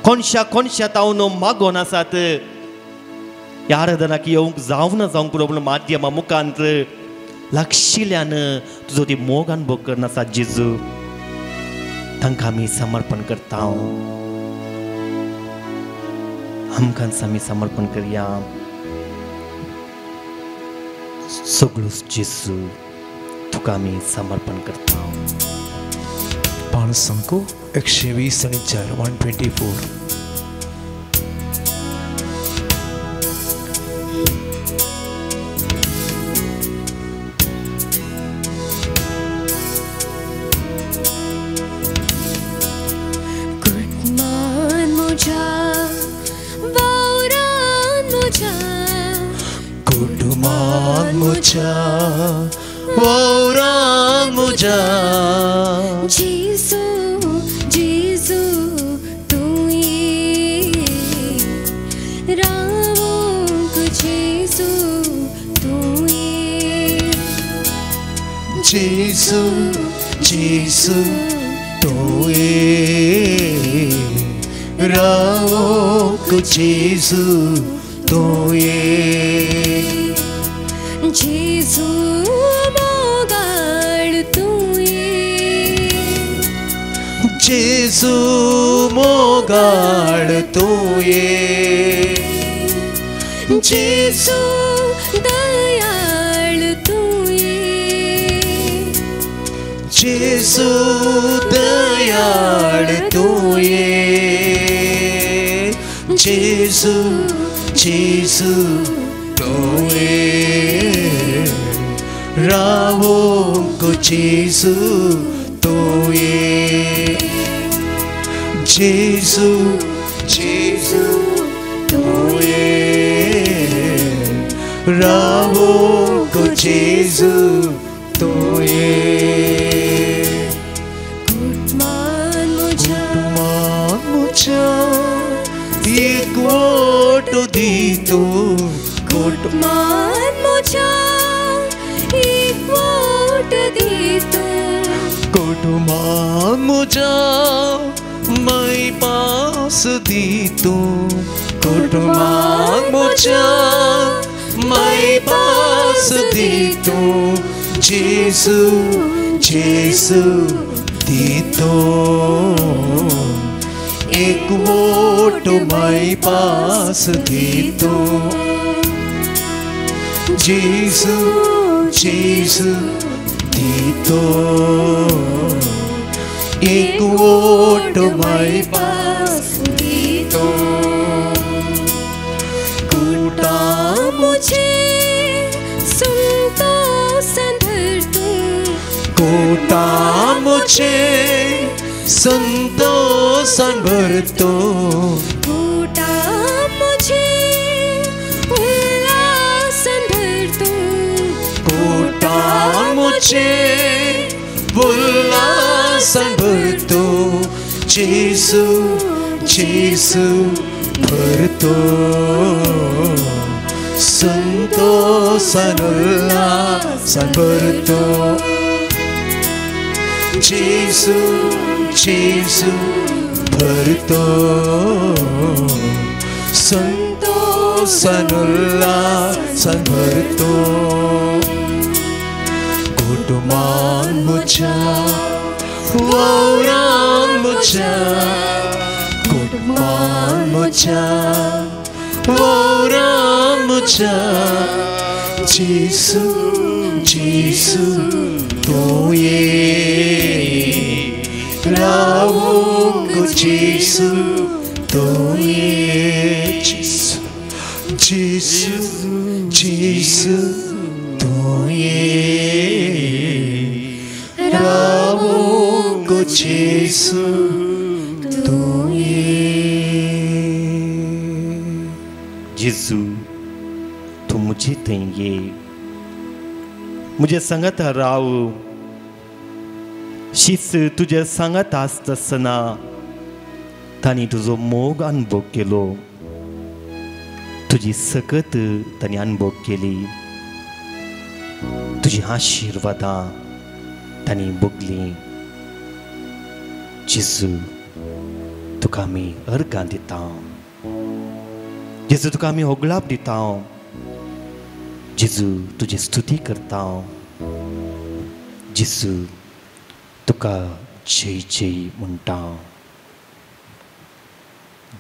कोणशा कोणशा तावन मागोन आसात. ह्या आराधनाक येवंक जावना जावंक पुरो, पूण माध्यमा मुखांत लागशिल्ल्यान तुजो ती मोग अनुभव करनासात जेजू, तांकां आमी समर्पण करता. आमकांच आमी समर्पण करया. सगळोच जेजू तुका आमी समर्पण करता.
पांच अंक 120 आणि 4 124.
कुटमान मुझा वावरान मुझा,
कुटुमान मुझा वावरान मुझा,
जेजू जेजू तूं ये रावूंक, जेजू तूं ये,
जेजू जेजू तूं ये रावूंक, जेजू तूं ये,
जेजू मोगाळ तूं ये,
जेजू मोगाळ तूं ये,
जेजू दयाळ तूं ये,
जेजू दयाळ तूं ये, जेजू जेजू तूं ये रावूंक, जेजू तूं ये, जेजू जेजू तूं ये रावूंक, जेजू तूं ये.
कुटमान मुझा,
कुटमान मुझा एक वोट दी तू,
कुटमान मुझा एक वोट दी तू,
कुटुमान मुझा मैं पास दी तू, कुटुमान मुझा मैं पास दी तू, जेजू जेजू दी तू, एक वोट मैं मायपास दितो जेजू जेजू दितो एक वोट मायपास दितो
कुटा मुझे सुनतो संधर तू
कोटा मुझे संतोषान भरतो
कोटा मुझे उल्लासन भरतो
कोटा मुझे उल्लासन भरतो जेसू जेसू भरतो संतोषान उल्लासन भरतो जेसू जेसू भरतो संतोषान उल्लासान भरतो कुटुंबान म्हज्या वावरान म्हज्या कुटुंबान म्हज्या वावरान म्हज्या जेसू जेसू तूं ये रावूंक जेसू तूं ये जेसू जेसू जेसू तूं ये रावूंक जेसू तूं ये.
जेजू तूं म्हजे थंय ये, म्हजे सांगाता राव, शिस्त तुज्या सांगात आसतना तांणी तुजो मोग अनुभव केलो, तुजी सकत तांणी अनुभव केली, तुजी आशिर्वादां तांणी भोगली. जेजू तुका आमी अर्गां दिता, जेजू तुका आमी होगळाप दिता, जेजू तुजी स्तुती करता, जेजू तुका जय जय म्हणटा.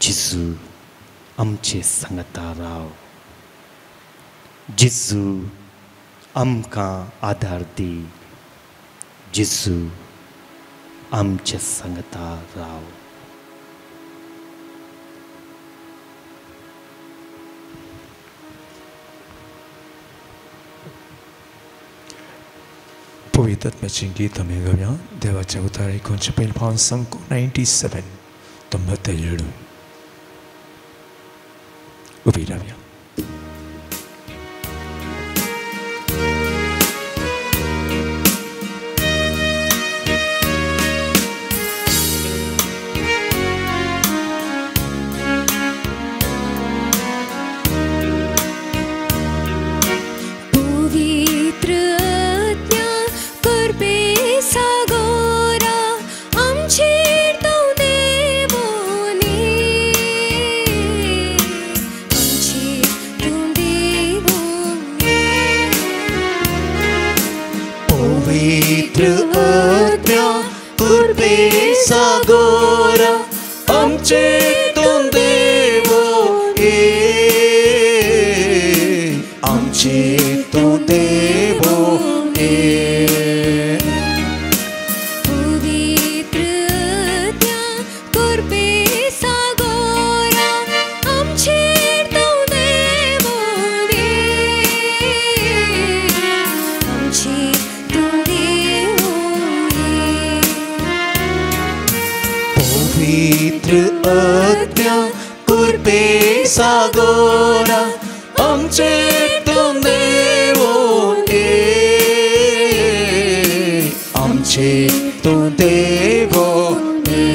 जेजू आमचे सांगाता राव, जेजू आमकां आदार दी, जेजू आमचे सांगाता राव.
पवित्र आत्म्याचें गीत आमी गावया. देवाच्या उतार एकोणशे पयलें पावन सांगू 97 97 उबी रावया.
पवित्र आत्म्या कृपे सागोरा आमचेर तूं देवोनी, आमचेर तूं देवोनी.
पवित्र आत्म्या कृपे सागोरा आमचेर तूं देवो ये, आमचेर तूं देवो ये.
पवित्र आत्म्या कृपे सागोरा आमचेर तूं देवोनी, आमचेर तूं देवोनी.
पवित्र आत्म्या कृपे सागोरा आमचेर तूं देवो ये, आमचेर तूं देवो ये.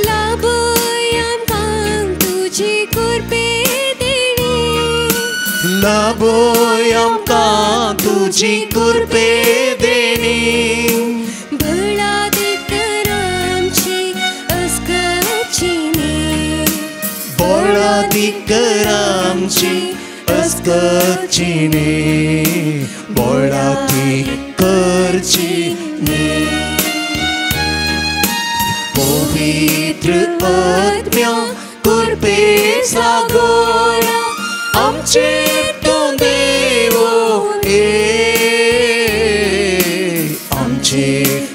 लाभय आमकां तुजी कृपे देणी,
लाभय आमकां तुजी कृपे देणी,
बळाद कर आमची अस्कचिनी,
बळादी कर आमची अस्कचिनी, बळादी करची न्ही. पवित्र आत्म्या कृपे सागोरा आमचे तूं देव ये आमचे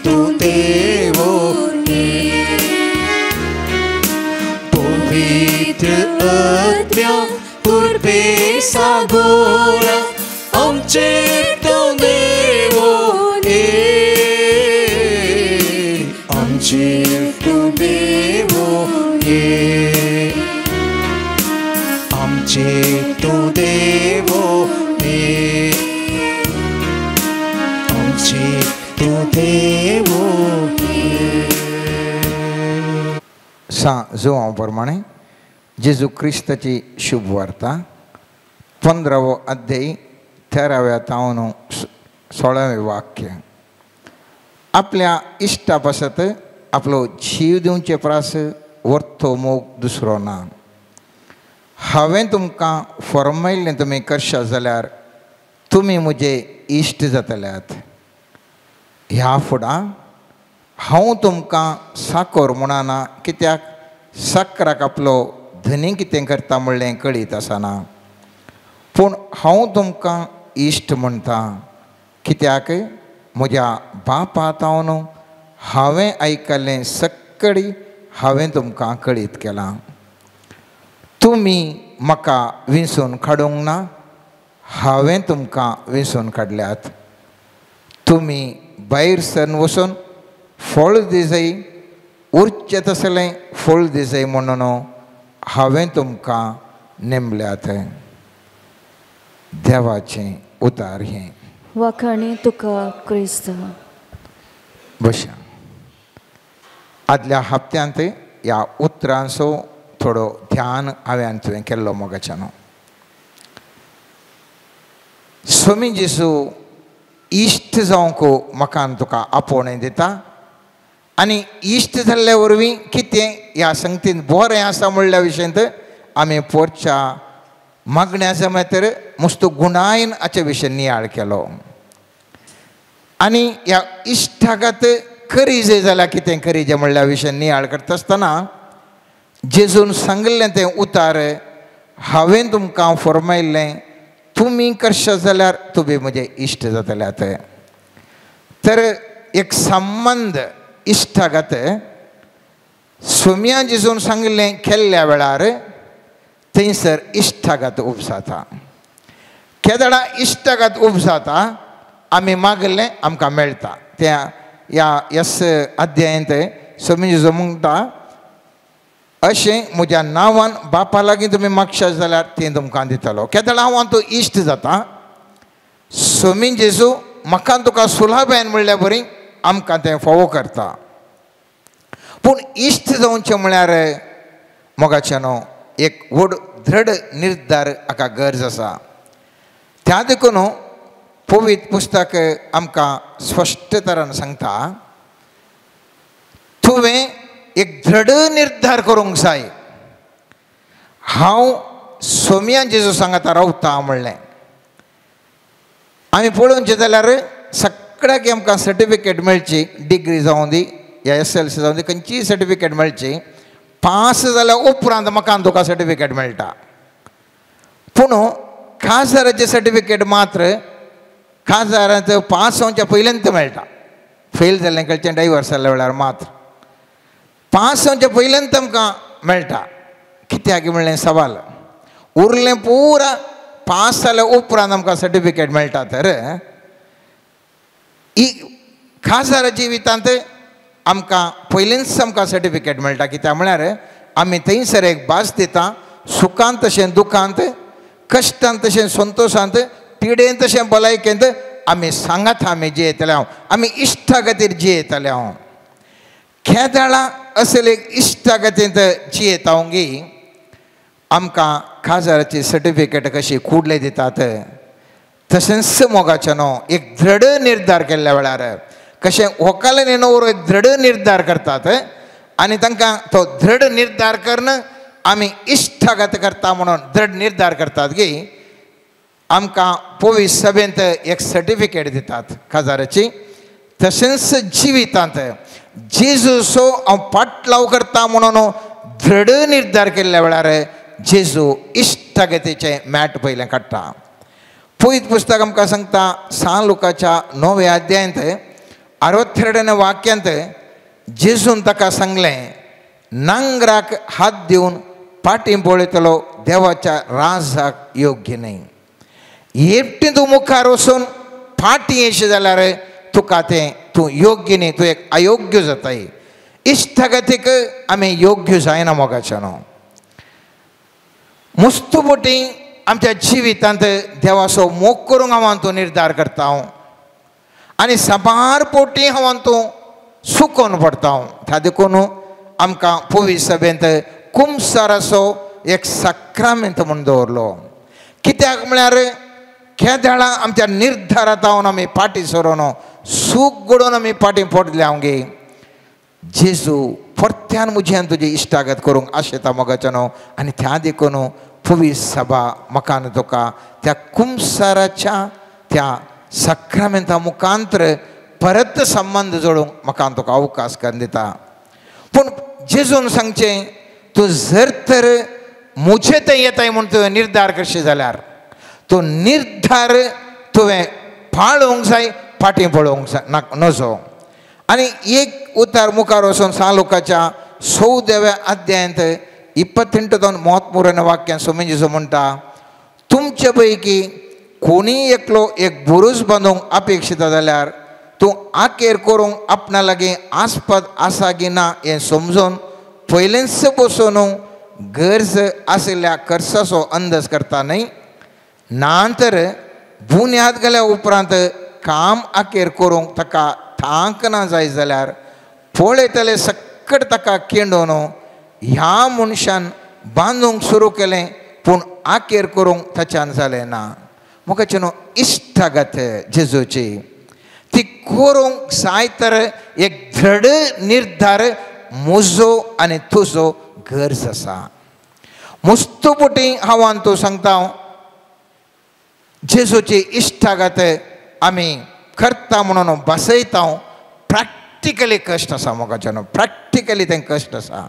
तूं देव ये पवित्र आत्म्या कृपे सागोरा आमचे तूं देव ये आमचे तूं देव ये आमचे तूं देव ये आमचे तूं देव ये.
सा जुवां प्रमाणे जेजू क्रिस्ताची शुभ वार्ता 15वो अध्याय 13व्या तावन 16वें वाक्य. आपल्या इश्टा पासत आपलो जीव दिवचे प्रास वर्थो मोग दुसरो ना. हांवें तुमकां फॉर्मायल्लें तुमी करशात जाल्यार तुमी म्हजे इश्ट जातल्यात. ह्या फुडां हांव तुमकां साकर म्हणना कित्याक साकराक आपलो धनी कितें करता म्हणलें कळीत आसना, पूण हांव तुमकां इश्ट म्हणटा कित्याक म्हज्या बापा तावन हांवें आयकल्लें सक्कडी हांवें तुमकां कळीत केलां. तुमी म्हाका विंचून काडूंक ना, हांवें तुमकां विंचून काडल्यात. तुमी भायर सरन वचून फळ दिजय उरचें तसलें फळ दिजय म्हणून हांवें तुमकां नेमल्यात. देवाचें उतार हें.
वाखाणी तुका क्रिस्त.
बशा आदल्या हप्त्यांत ह्या उतरांचो थोडो ध्यान हांवें तुवें केल्लो मोगाच्यान. स्वामी जेजू इश्ट जावंक म्हाका तुका आपोवणें दिता आनी इश्ट जाल्ल्या वरवीं कितें ह्या संगतीन बरें आसा म्हणल्या विशयांत आमी पोरच्या मागण्या जमेतर मुस्त गुणायन हाचे विशय नियाळ केलो. आनी ह्या इश्टागत करीजे जाल्यार कितें करीजे म्हणल्या विशय नियाळ करता आसतना जेजून सांगिल्लें तें उतार हांवें तुमकां फॉर्मायल्लें तुमी करशात जाल्यार तुमी म्हजे इश्ट जातल्यात. तर एक संबंद इश्टागत सोम्या जेजून सांगिल्लें केल्ल्या वेळार थंयसर इश्टागत उब जाता. केदळा इश्टागत उब जाता आमी मागलें आमकां मेळटा. त्या ह्या यस अध्यायांत सोमी जेजू म्हणटा अशें म्हज्या नांवान बापा लागीं तुमी मागशात जाल्यार तें तुमकां दितलो. केदळा हांव तूं इश्ट जाता सोमी जेजू म्हाका तुका सुलाभायन म्हणल्या बरी आमकां तें फावो करता. पूण इश्ट जावचें म्हळ्यार मोगाचें न्हू एक व्हड दृढ निर्धार हाका गरज आसा. त्या देखून पवित्र पुस्तक आमकां स्पश्ट तरान सांगता तुवें एक दृढ निर्धार करूंक जाय. हांव सोम्या जेजू सांगता रावता म्हणलें. आमी पळोवचें जाल्यार सगळ्याक आमकां सर्टिफिकेट मेळची, डिग्री जावं दी या SLC जावं दी, खंयचीय सर्टिफिकेट मेळची. पास जाल्या उपरांत म्हाका तुका सर्टिफिकेट मेळटा. पूण खासदाराचें सर्टिफिकेट मात्र खासदाराचो पास जावच्या पयल्यान मेळटा. फेल जाल्लें कळचें डायवर्स जाल्ल्या वेळार मात्र पास जावच्या पयल्यान आमकां मेळटा. कित्याक म्हणलें सवाल उरलें पुरा पास जाल्या उपरांत आमकां सर्टिफिकेट मेळटा. तर ही खासदारा जिवितांत आमकां पयलींच आमकां सर्टिफिकेट मेळटा. कित्याक म्हळ्यार आमी थंयसर एक भास दिता सुखांत तशें दुखांत, कश्टांत तशें संतोशांत, पिडेन तशें भलायकेंत आमी सांगात आमी जियेतले हांव, आमी इश्टागतीर जियेतले हांव. खेदाळा असले एक इश्टागतींत जियेता गी आमकां खासदाराची सर्टिफिकेट कशी कुडले दितात तशेंच मोगाचें न्हू एक दृढ निर्धार केल्ल्या वेळार कशें व्हंकल न्हवरो एक दृढ निर्धार करतात आनी तांकां तो दृढ निर्धार करून आमी इश्टागत करता म्हणून दृढ निर्धार करतात की आमकां पवित्र सभेंत एक सर्टिफिकेट दितात खासदाराची. तशेंच जिवितांत जेजूचो हांव पाटलाव करता म्हणून दृढ निर्धार केल्ल्या वेळार जेजू इश्टागतीचें मॅट पयलें काडटा. पवित्र पुस्तक आमकां सांगता सान लुकाच्या 9व्या अध्यायांत 62 वाक्यांत जेजून ताका सांगलें, नांगराक हात दिवन पाटी पळयतलो देवाच्या राजाक योग्य न्हय. एकटी तूं मुखार वचून फाटी येशी जाल्यार तुका तें तूं योग्य न्ही, तूं एक अयोग्य जाताय. इश्टागतीक आमी योग्य जायना मोगाच्यानो. मुस्तुपोटी आमच्या जिवितांत देवाचो मोग करूंक हांव तूं निर्धार करता हांव आनी साबार पोटी हांव तूं सुकोवन पडटा हांव. त्या देखून आमकां पवित्र सभेंत कुमसाराचो एक साक्रामेंत म्हूण दवरलो. कित्याक म्हळ्यार केदळा आमच्या निर्धारांत आमी फाटीं सरोन सूख घडोवन आमी फाटीं पडले आमगे. जेजू परत्यान म्हज्यान तुजी इश्टागत करूंक आशेता मोगाच्यानो. आनी त्या देखून पवित्र सभा म्हाका आनी तुका त्या कुमसाराच्या त्या साक्रामेंता मुखांतर परत संबंद जोडूंक म्हाका आनी तुका अवकाश करून दिता. पूण जेजून सांगचें, तूं जर तर म्हजे थंय येताय म्हूण तुवें निर्धार करशी जाल्यार तो निर्धार तुवें पाळोवंक जाय, फाटीं पळोवंक जाय नजो. आनी एक उतार मुखार वचून सान लुकाच्या 14व्या अध्यायांत 28 33 वाक्यान स्वामी जेजू म्हणटा, तुमचे पैकी कोणीय एकलो एक बुरूज बांदूंक अपेक्षिता जाल्यार तूं आकेर करूंक आपणा लागीं आस्पद आसा की ना हें समजून पयलेंच बसून गरज आशिल्ल्या खर्चाचो अंदाज करता न्हय, ना तर बुन्याद गेल्या उपरांत काम आकेर करूंक ताका तांक ना जाय जाल्यार पळयतले सक्कट ताका केंडोवन ह्या मनशान बांदूंक सुरू केलें पूण आकेर करूंक ताच्यान जालें ना. म्हाका न्हू इश्टागत जेजूची ती करूंक जाय तर एक दृढ निर्धार म्हजो आनी तुजो गरज आसा. मुस्तुपोटी हांव आनी तूं सांगता हांव जेजूची इश्टागत आमी करता म्हणून बसयता. प्रॅक्टिकली कश्ट आसा मोगाच्यानो, प्रॅक्टिकली तें कश्ट आसा.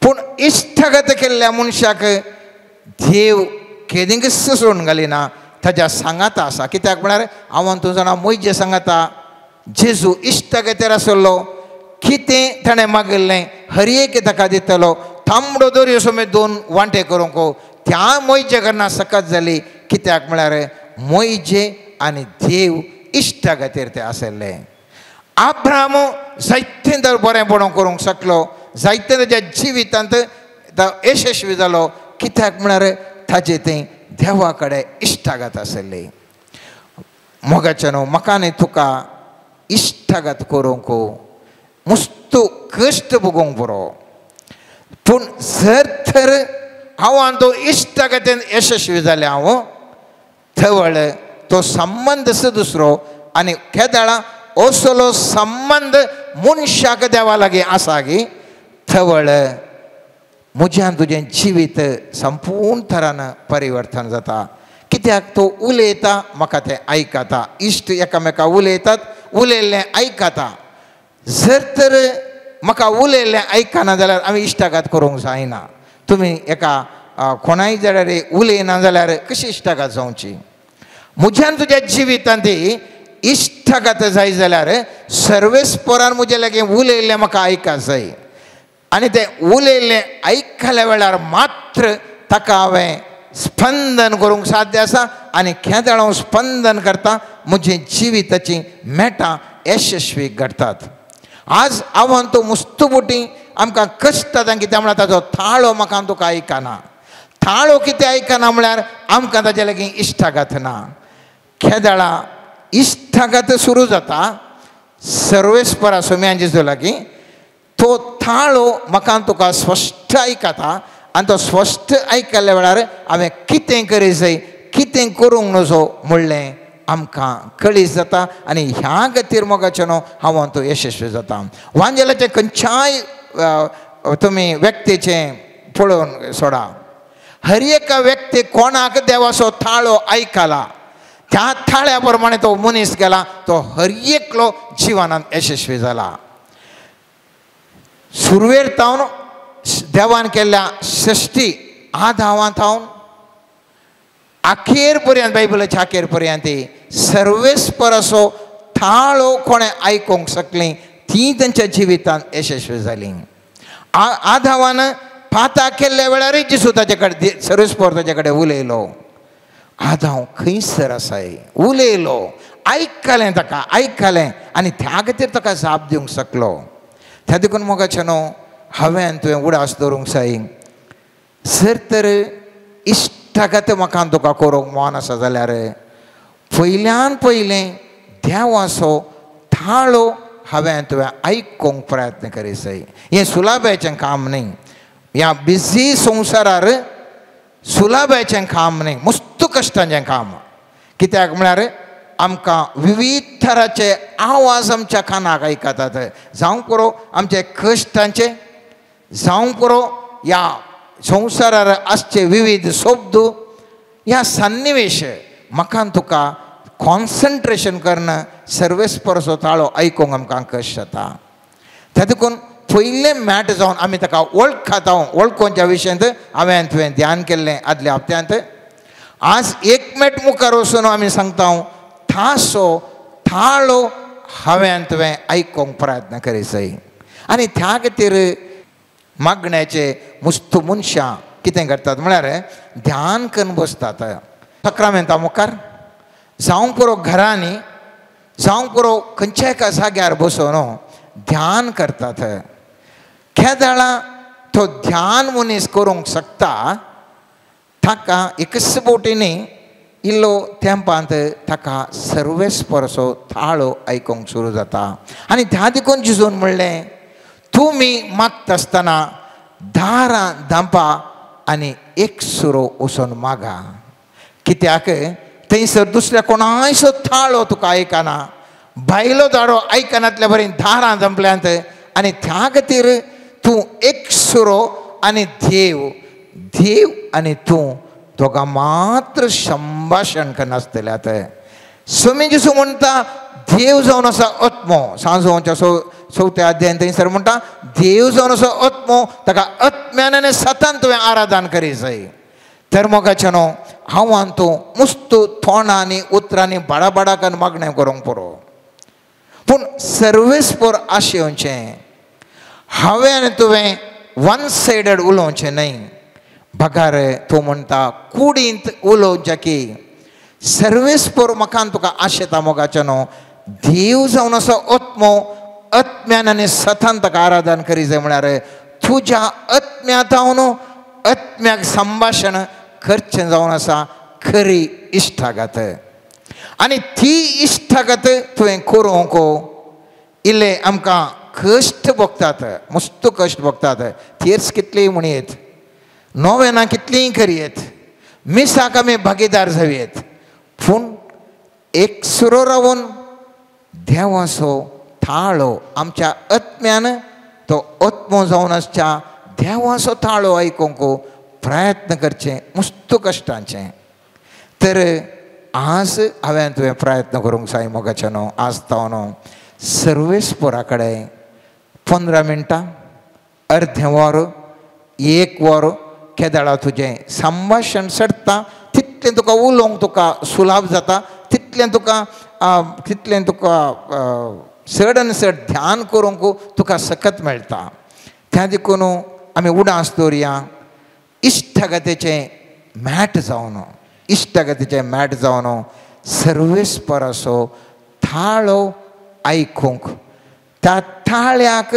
पूण इश्टागत केल्ल्या मनशाक देव केदींकच सोडून घालिना, ताज्या सांगाता आसा. कित्याक म्हळ्यार हांव तूं जाणा म्हजे सांगाता जेजू इश्टागतीर आसलो, कितें ताणें मागिल्लें हर एक ताका दितलो. तांबडो दर्यो समेत 2 वांटे करूंक त्या मोयजे करना सकत जाली. कित्याक म्हळ्यार मोयजे आनी देव इश्टागतीर ते आसले. आब्राम जायतें तर बरेंपण करूंक शकलो, जायतें ताज्या जिवितांत यशस्वी जालो. कित्याक म्हळ्यार ताजें तें देवा कडेन इश्टागत आसली. मोगाच्यानो म्हाका आनी तुका इश्टागत करूंक मुस्तू कश्ट भोगूंक पुरो, पूण जर तर हांव आनी तो इश्टागतीन यशस्वी जालें हांव थवळ तो संबंद दुसरो आनी केदळा असलो संबंद मनशाक देवा लागीं आसा गी थवळ म्हज्यान तुजें जिवीत संपूर्ण तरान परिवर्तन जाता. कित्याक तो उलयता म्हाका तें आयकता. इश्ट एकामेका उलयतात, उलयल्लें आयकता. जर तर म्हाका उलयल्लें आयकना जाल्यार आमी इश्टागत करूंक जायना. तुमी एका कोणाय जाल्यार उलयना जाल्यार कशी इश्टागत जावची? म्हज्यान तुज्या जिवितांत इश्टागत जाय जाल्यार सर्वेस्परान म्हजे लागीं उलयल्लें म्हाका आयका जाय आनी तें उलयल्लें आयकल्या वेळार मात्र ताका हांवें स्पंदन करूंक साध्य आसा. आनी केदळ हांव स्पंदन करता म्हजे जिविताचीं मेटां यशस्वी घडटात. आज हांव तो मुस्तुपोटी आमकां कश्ट जाता कित्याक म्हळ्यार ताजो थाळो म्हाका तुका आयकना. थाळो कितें आयकना म्हळ्यार आमकां ताजे लागीं इश्टागत ना. केदळा इश्टागत सुरू जाता सर्वेस्परा सोम्यान जेजू लागीं तो थाळो म्हाका तुका स्पश्ट आयकता आनी तो स्पश्ट आयकल्ल्या वेळार हांवें कितें करी जाय कितें करूंक नजो म्हणलें आमकां कळीस जाता. आनी ह्या खातीर मोगाचें न्हू हांव तो यशस्वी जाता. वांजेलाचें खंयच्याय तुमी व्यक्तीचें पळोवन सोडा, हर एका व्यक्ती कोणाक देवाचो थाळो आयकला त्या थाळ्या प्रमाणे तो मनीस गेला, तो हर एकलो जिवनांत यशस्वी जाला. सुरवेर तावन देवान केल्ल्या सृश्टी आदावान तावन अखेर पर्यंत बायबलाच्या अखेर पर्यंत सर्वेस्पराचो थाळो कोणें आयकूंक शकलीं ती तेंच्या जिवितांत यशस्वी जालीं. आदावान पाता केल्ल्या वेळारय जेजू ताचे कडेन सर्वेस्पर ताचे कडेन उलयलो. आदाव खंयसर आसाय उलयलो, आयकलें ताका, आयकलें आनी त्या खातीर ताका जाप दिवंक शकलो. त्या देखून मोगाचें न्हू हांवें तुवें उडास दवरूंक जाय. जर तर इश्टागत म्हाका तुका करूंक मन आसा जाल्यार पयल्यान पयलें देवाचो थाळो हांवें तुवें आयकूंक प्रयत्न करी जाय. हें सुलाब्याचें काम न्ही, ह्या बिजी संवसारार सुलाब्याचें काम न्ही, मस्त कश्टांचें काम. कित्याक म्हळ्यार आमकां विविध थराचे आवाज आमच्या कानाक आयकतात. जावं पुरो आमचे कश्टांचे, जावं पुरो ह्या संवसारार आसचे विविध शब्द, ह्या सन्निवेश म्हाका तुका कॉन्सन्ट्रेशन करून सर्वेस्पराचो ताळो आयकूंक आमकां कश्ट जाता. त्या देखून पयलें मॅट जावन आमी ताका वळखता. वळखोवच्या विशयांत हांवें तुवें ध्यान केल्लें आदल्या हप्त्यांत. आज एक मॅट मुखार वचून आमी सांगता थासो थाळो हांवें तुवें आयकूंक प्रयत्न करी जाय. आनी त्या खातीर मागण्याचे मुस्तू मनशां कितें करतात म्हळ्यार ध्यान करून बसतात सक्रामेंता मुखार, जावं पुरो घरांनी, जावं पुरो खंयच्या एका जाग्यार बसून ध्यान करतात. केदळा तो ध्यान मनीस करूंक शकता ताका एकच बोटींनी इल्लो तेंपांत ताका सर्वेस्पराचो थाळो आयकूंक सुरू जाता. आनी त्या देखून जेजून म्हणलें तुमी मागता आसतना दारां धांपा आनी एक सुरो वचून मागा. कित्याक थंयसर दुसऱ्या कोणायचो थाळो तुका आयकना, भायलो दाडो आयकनातल्या बरी दारां धांपल्यांत आनी त्या खातीर तूं एक सुरो आनी देव, देव आनी तूं दोगां मात्र संभाशण करनासतल्यात. स्वामी जेजू म्हणटा देव जावन आसा आत्मो. सांजोवच्या चवथ्या अध्यायान थंयसर म्हणटा देव जावन आसा आत्मो, ताका आत्म्यान आनी सतान तुवें आराधन करी जाय. तर मोगाचें न्हू हांव आनी तूं मुस्तू तोंडांनी उतरांनी बाडाबाडा करून मागणें करूंक पुरो, पूण सर्वेस्पर आशेवचें हांवें आनी तुवें वन सायडड उलोवचें न्हय. बगार तूं म्हणटा कुडींत उलोवचें की सर्वेस्पर म्हाका तुका आशेता मोगाचें न्हू देव जावन आसा आत्मो, आत्म्यान आनी सतान ताका आराधन करी जाय. म्हळ्यार तुज्या आत्म्या जावन आत्म्याक संभाशण करचें जावन आसा खरी इश्टागत. आनी ती इश्टागत तुवें करूंक इल्ले आमकां कश्ट भोगतात, मस्त कश्ट भोगतात. तेर्स कितलीय म्हणयेत, नोवेनां कितलीय करयेत, मिसाक आमी भागीदार जावयेत, पूण एक सुरो रावन देवाचो थाळो आमच्या आत्म्यान तो आत्मो जावन आसच्या देवाचो थाळो आयकूंक प्रयत्न करचें मस्त कश्टांचें. तर आज हांवें तुवें प्रयत्न करूंक जाय मोगाचें न्हू. आज तो न्हू सर्वेस्परा कडेन 15 मिनटां, अर्दें वर, एक वर केदळा तुजें संभाशण चडटा तितलें तुका उलोवंक तुका सुलाभ जाता, तितलें तुका तितलें तुका चड आनी चड ध्यान करूंक तुका सकत मेळटा. त्या देखून आमी उडास दवरया इश्टागतीचें मॅट जावन, इश्टागतीचें मॅट जावन सर्वेस्पराचो थाळो आयकूंक, त्या थाळ्याक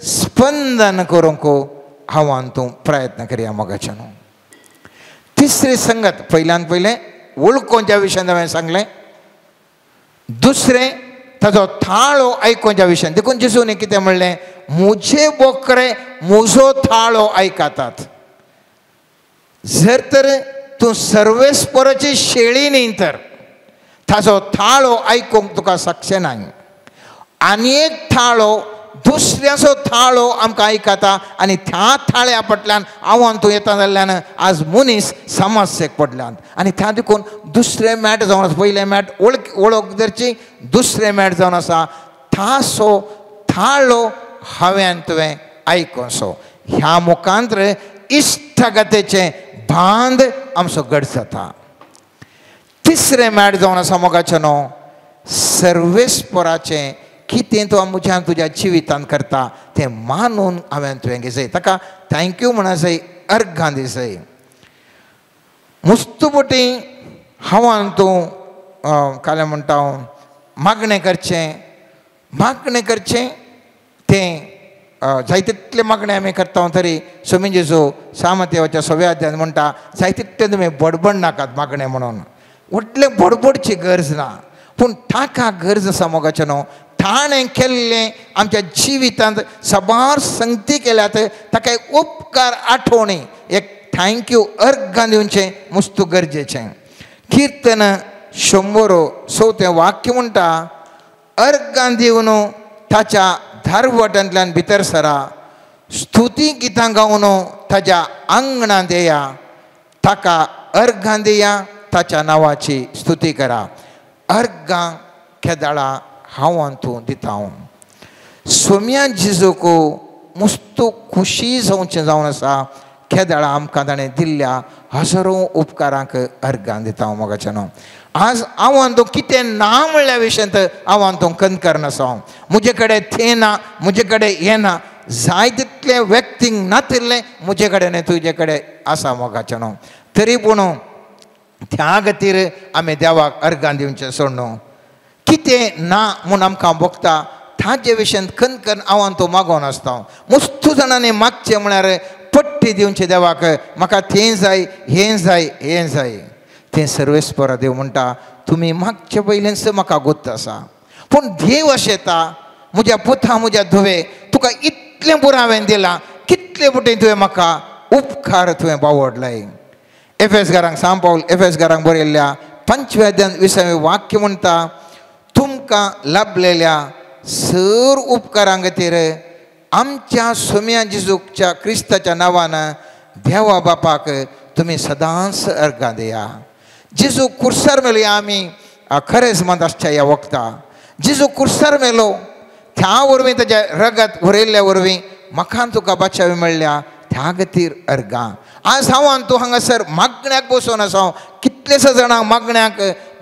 स्पंदन करूंक हांव आनी तूं प्रयत्न करया मोगाचें न्हू. तिसरी संगत, पयल्यान पयलें वळखोवच्या विशयांत हांवें सांगलें, दुसरें ताजो थाळो आयकोवच्या विशयान. देखून जेजून कितें म्हणलें, म्हजे बोकरे म्हजो थाळो आयकतात. जर तर तूं सर्वेस्पराची शेळी न्ही तर ताजो थाळो आयकूंक तुका शकचें ना. आनी एक थाळो दुसऱ्याचो थाळो आमकां आयकता आनी त्या थाळ्या फाटल्यान आव्हान तूं येता जाल्ल्यान आज मनीस समस्येक पडल्यात. आनी त्या देखून दुसरें मॅट जावन आसा, पयलें मॅट वळख धरची, दुसरें मॅट जावन आसा थासो थाळो हांवें तुवें आयकोसो ह्या मुखांत्र इश्टागतेचें बांद आमचो घट जाता. तिसरें मेळ जावन आसा मोगाचें न्हू सर्वेस्पराचें कितें तूं म्हज्यान तुज्या जिवितांत करता तें मानून हांवें तुवें घेजय ताका thank you म्हणा जाय अर्घां दिसय. मुस्तुपटी हांवान तूं कालें म्हणटा हांव मागणें करचें मागणें करचें तें जाय तितलें मागणें आमी करता तरी स्वामी जेजू सामतेवाच्या सव्या अध्यायांत म्हणटा जाय तितलें तुमी बडबड नाकात मागणें म्हणून व्हडलें बडबडची गरज ना पूण ताका गरज आसा मोगाचें न्हू ताणें केल्लें आमच्या जिवितांत साबार संगती केल्यात ताका एक उपकार आठवणी एक thank you अर्घां दिवचें मुस्तू गरजेचें. किर्तन 104 वाक्य म्हणटा अर्घां दिवन ताच्या धारवटांतल्यान भितर सरा स्तुती गितां गावन ताच्या आंगणांत येया ताका अर्घां दिया ताच्या नांवाची स्तुती करा. अर्घां केदाळा हांव तूं दिता हांव सोम्या जिजूक मुस्तू खुशी जावचें जावन आसा केदाळा आमकां ताणें दिल्ल्या हजारो उपकारांक अर्घां दिता हांव मोगाचें न्हू. आज हांव तूं कितें ना म्हणल्या विशयांत हांव तूं कन करनासा हांव म्हजे कडेन तें ना म्हजे कडेन हें ना जाय तितलें व्यक्तींक नातिल्लें म्हजे कडेन तुजे कडेन आसा मोगाचें न्हू. तरी पूण त्या खातीर आमी देवाक अर्घां दिवचें सोडून कितें ना म्हूण आमकां भोगता ताजे विशयांत कनकन हांव तूं मागोवन आसता. मुस्तू जाणांनी मागचें म्हळ्यार पट्टी दिवचें देवाक म्हाका तें जाय हें जाय हें जाय तें सर्वेस्परा देव म्हणटा तुमी मागचे पयलींच म्हाका गोत्त आसा पूण देव अशें येता म्हज्या पुता म्हज्या धुवे तुका इतलें पुरो हांवें दिलां कितले पुटी तुवें म्हाका उपकार तुवें बावडलाय. एफेसगारांक सांव पावल एफेसगारांक बरयल्ल्या 5व्या अध्यायांत 20वें वाक्य म्हणटा तुमकां लाभलेल्या सर उपकारां खातीर आमच्या सोम्या जेजूच्या क्रिस्ताच्या नांवान देवा बापाक तुमी सदांच अर्घां दिया. जेजू कुर्सार मेलो आमी खरेंच मत आसच्या ह्या वखता जेजू कुर्सार मेलो त्या वरवीं ताच्या रगत उरयल्ल्या वरवीं म्हाका तुका बाचावी मेळ्ळ्या त्या खातीर अर्घां. आज हांव आनी तूं हांगासर मागण्याक बसोन आसा हांव कितलेशा जाणांक मागण्याक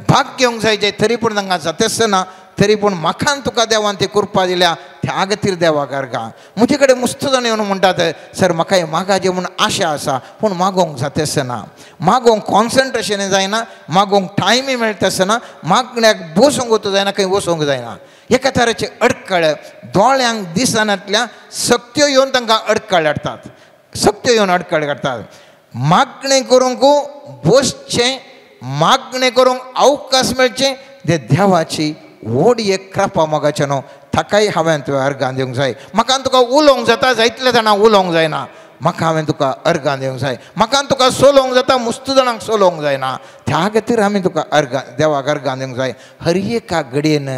भाग घेवंक जाय जे तरी पूण तांकां जातेच ना तरी पूण म्हाका तुका देवान ती कृपा दिल्या त्या खातीर देवाक अर्घां. म्हजे कडेन मुस्त जाण येवन म्हणटात सर म्हाका हें मागाचें म्हूण आशा आसा पूण मागोवंक जातेच ना मागोवंक कॉन्सन्ट्रेशन जायना मागोवंक टायमय मेळटा आसना मागण्याक बसूंक वचूंक जायना खंय वचूंक जायना एका तरेचे अडकळ दोळ्यांक दिसनातल्या सक्त्यो येवन तांकां अडकळ हाडटात सक्त्यो येवन अडकळ काडटात. मागणें करूंक बसचें मागणें करूंक अवकाश मेळचें ते देवाची व्हड एक कृपा मोगाचें न्हू ताकाय हांवें तुवें अर्घां दिवंक जाय. म्हाका तुका उलोवंक जाता जायतल्या जाणांक उलोवंक जायना म्हाका हांवें तुका अर्घां दिवंक जाय. म्हाका तुका सोलोवंक जाता मुस्तू जाणांक सोलोवंक जायना त्या खातीर आमी तुका अर्घां देवाक अर्घां दिवंक जाय. हर एका घडयेन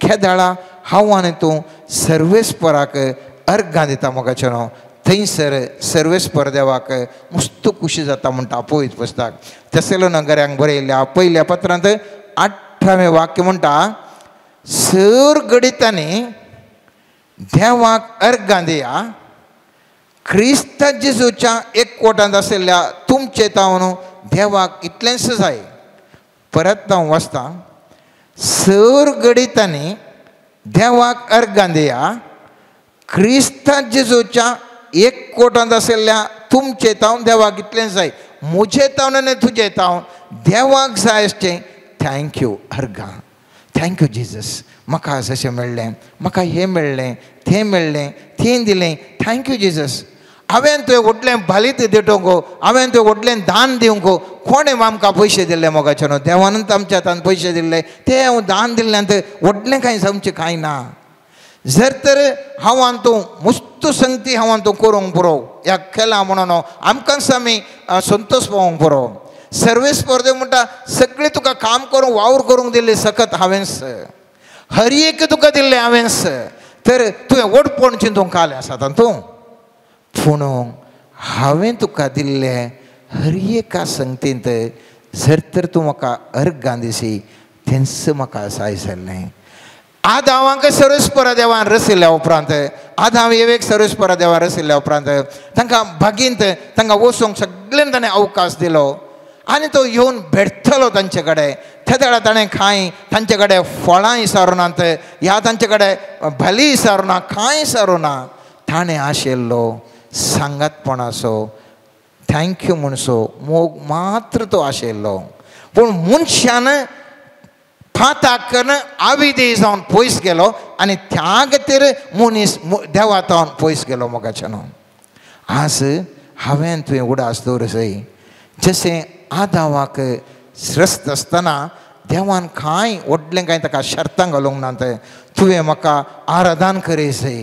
केदाळा हांव आनी तूं सर्वेस्पराक अर्घां दिता मोगाचें न्हू थंयसर सर्वेस्पर देवाक मुस्तू खुशी जाता म्हणटा पवित्र पुस्तक. तेसलोनिकऱ्यांक बरयल्ल्या पयल्या पत्रांत 18वें वाक्य म्हणटा सर घडितांनी देवाक अर्घां दिया क्रिस्त जेजूच्या एकवटांत आशिल्ल्या तुमचे तावन देवाक इतलेंच जाय. परत हांव वाचता सर घडितांनी देवाक अर्घां दिया क्रिस्त जेजूच्या एकवटांत आशिल्ल्या तुमचे तावन देवाक इतलेंच जाय. म्हजे तावन आनी तुजे तावन देवाक जाय आसचें thank you अर्घां thank you Jesus म्हाका आज अशें मेळ्ळें म्हाका हें मेळ्ळें तें मेळ्ळें तें दिलें thank you Jesus. हांवें तुवें व्हडलें भालीत दिटोवंक हांवें तुवें व्हडलें दान दिवंक कोणें आमकां पयशे दिल्ले मोगाचे न्हू देवानूच आमच्या हातान पयशे दिल्ले ते हांव दान दिल्ल्यान व्हडलें कांय जावचें कांय ना. जर तर हांव आनी तूं मुस्तू संगती हांव आनी तूं करूंक पुरो ह्या केला म्हणून आमकांच आमी संतोश पावोवंक पुरो. सर्वेस्पर देव म्हणटा सगळें तुका काम करूंक वावर करूंक दिल्लें सकत हांवेंच हर एक तुका दिल्लें हांवेंच तर तुवें व्हडपण चिंतूंक आलें आसा तूं पूण हांवें तुका दिल्लें हर एका संगतींत जर तर तूं म्हाका अर्घां दिसी तेंच म्हाका जाय जाल्लें. आदावांक सर्वेस्पर देवान रसिल्ल्या उपरांत आदाम एवेक सर्वेस्परा देवा रसिल्ल्या उपरांत तांकां बागींत तांकां वचूंक सगळ्यान ताणें अवकाश दिलो आनी तो येवन भेटतलो तांचे कडेन. त्या वेळार ताणें कांय तांचे कडेन फळां विचारुनात ह्या तांचे कडेन भाली विचारुना कांय विचारुना. ताणें आशिल्लो सांगातपणाचो thank you म्हणसो मोग मात्र तो आशिल्लो. पूण मनशान फाताक करून आविदे जावन पयस गेलो आनी त्या खातीर मनीस देवा जावन पयस गेलो. मोगाच्यान आज हांवें तुवें उडास दवर सय जशें आदावाक स्रस्त आसतना देवान कांय व्हडलें कांय ताका शर्तां घालूंक ना. तुवें म्हाका आराधन करी सय,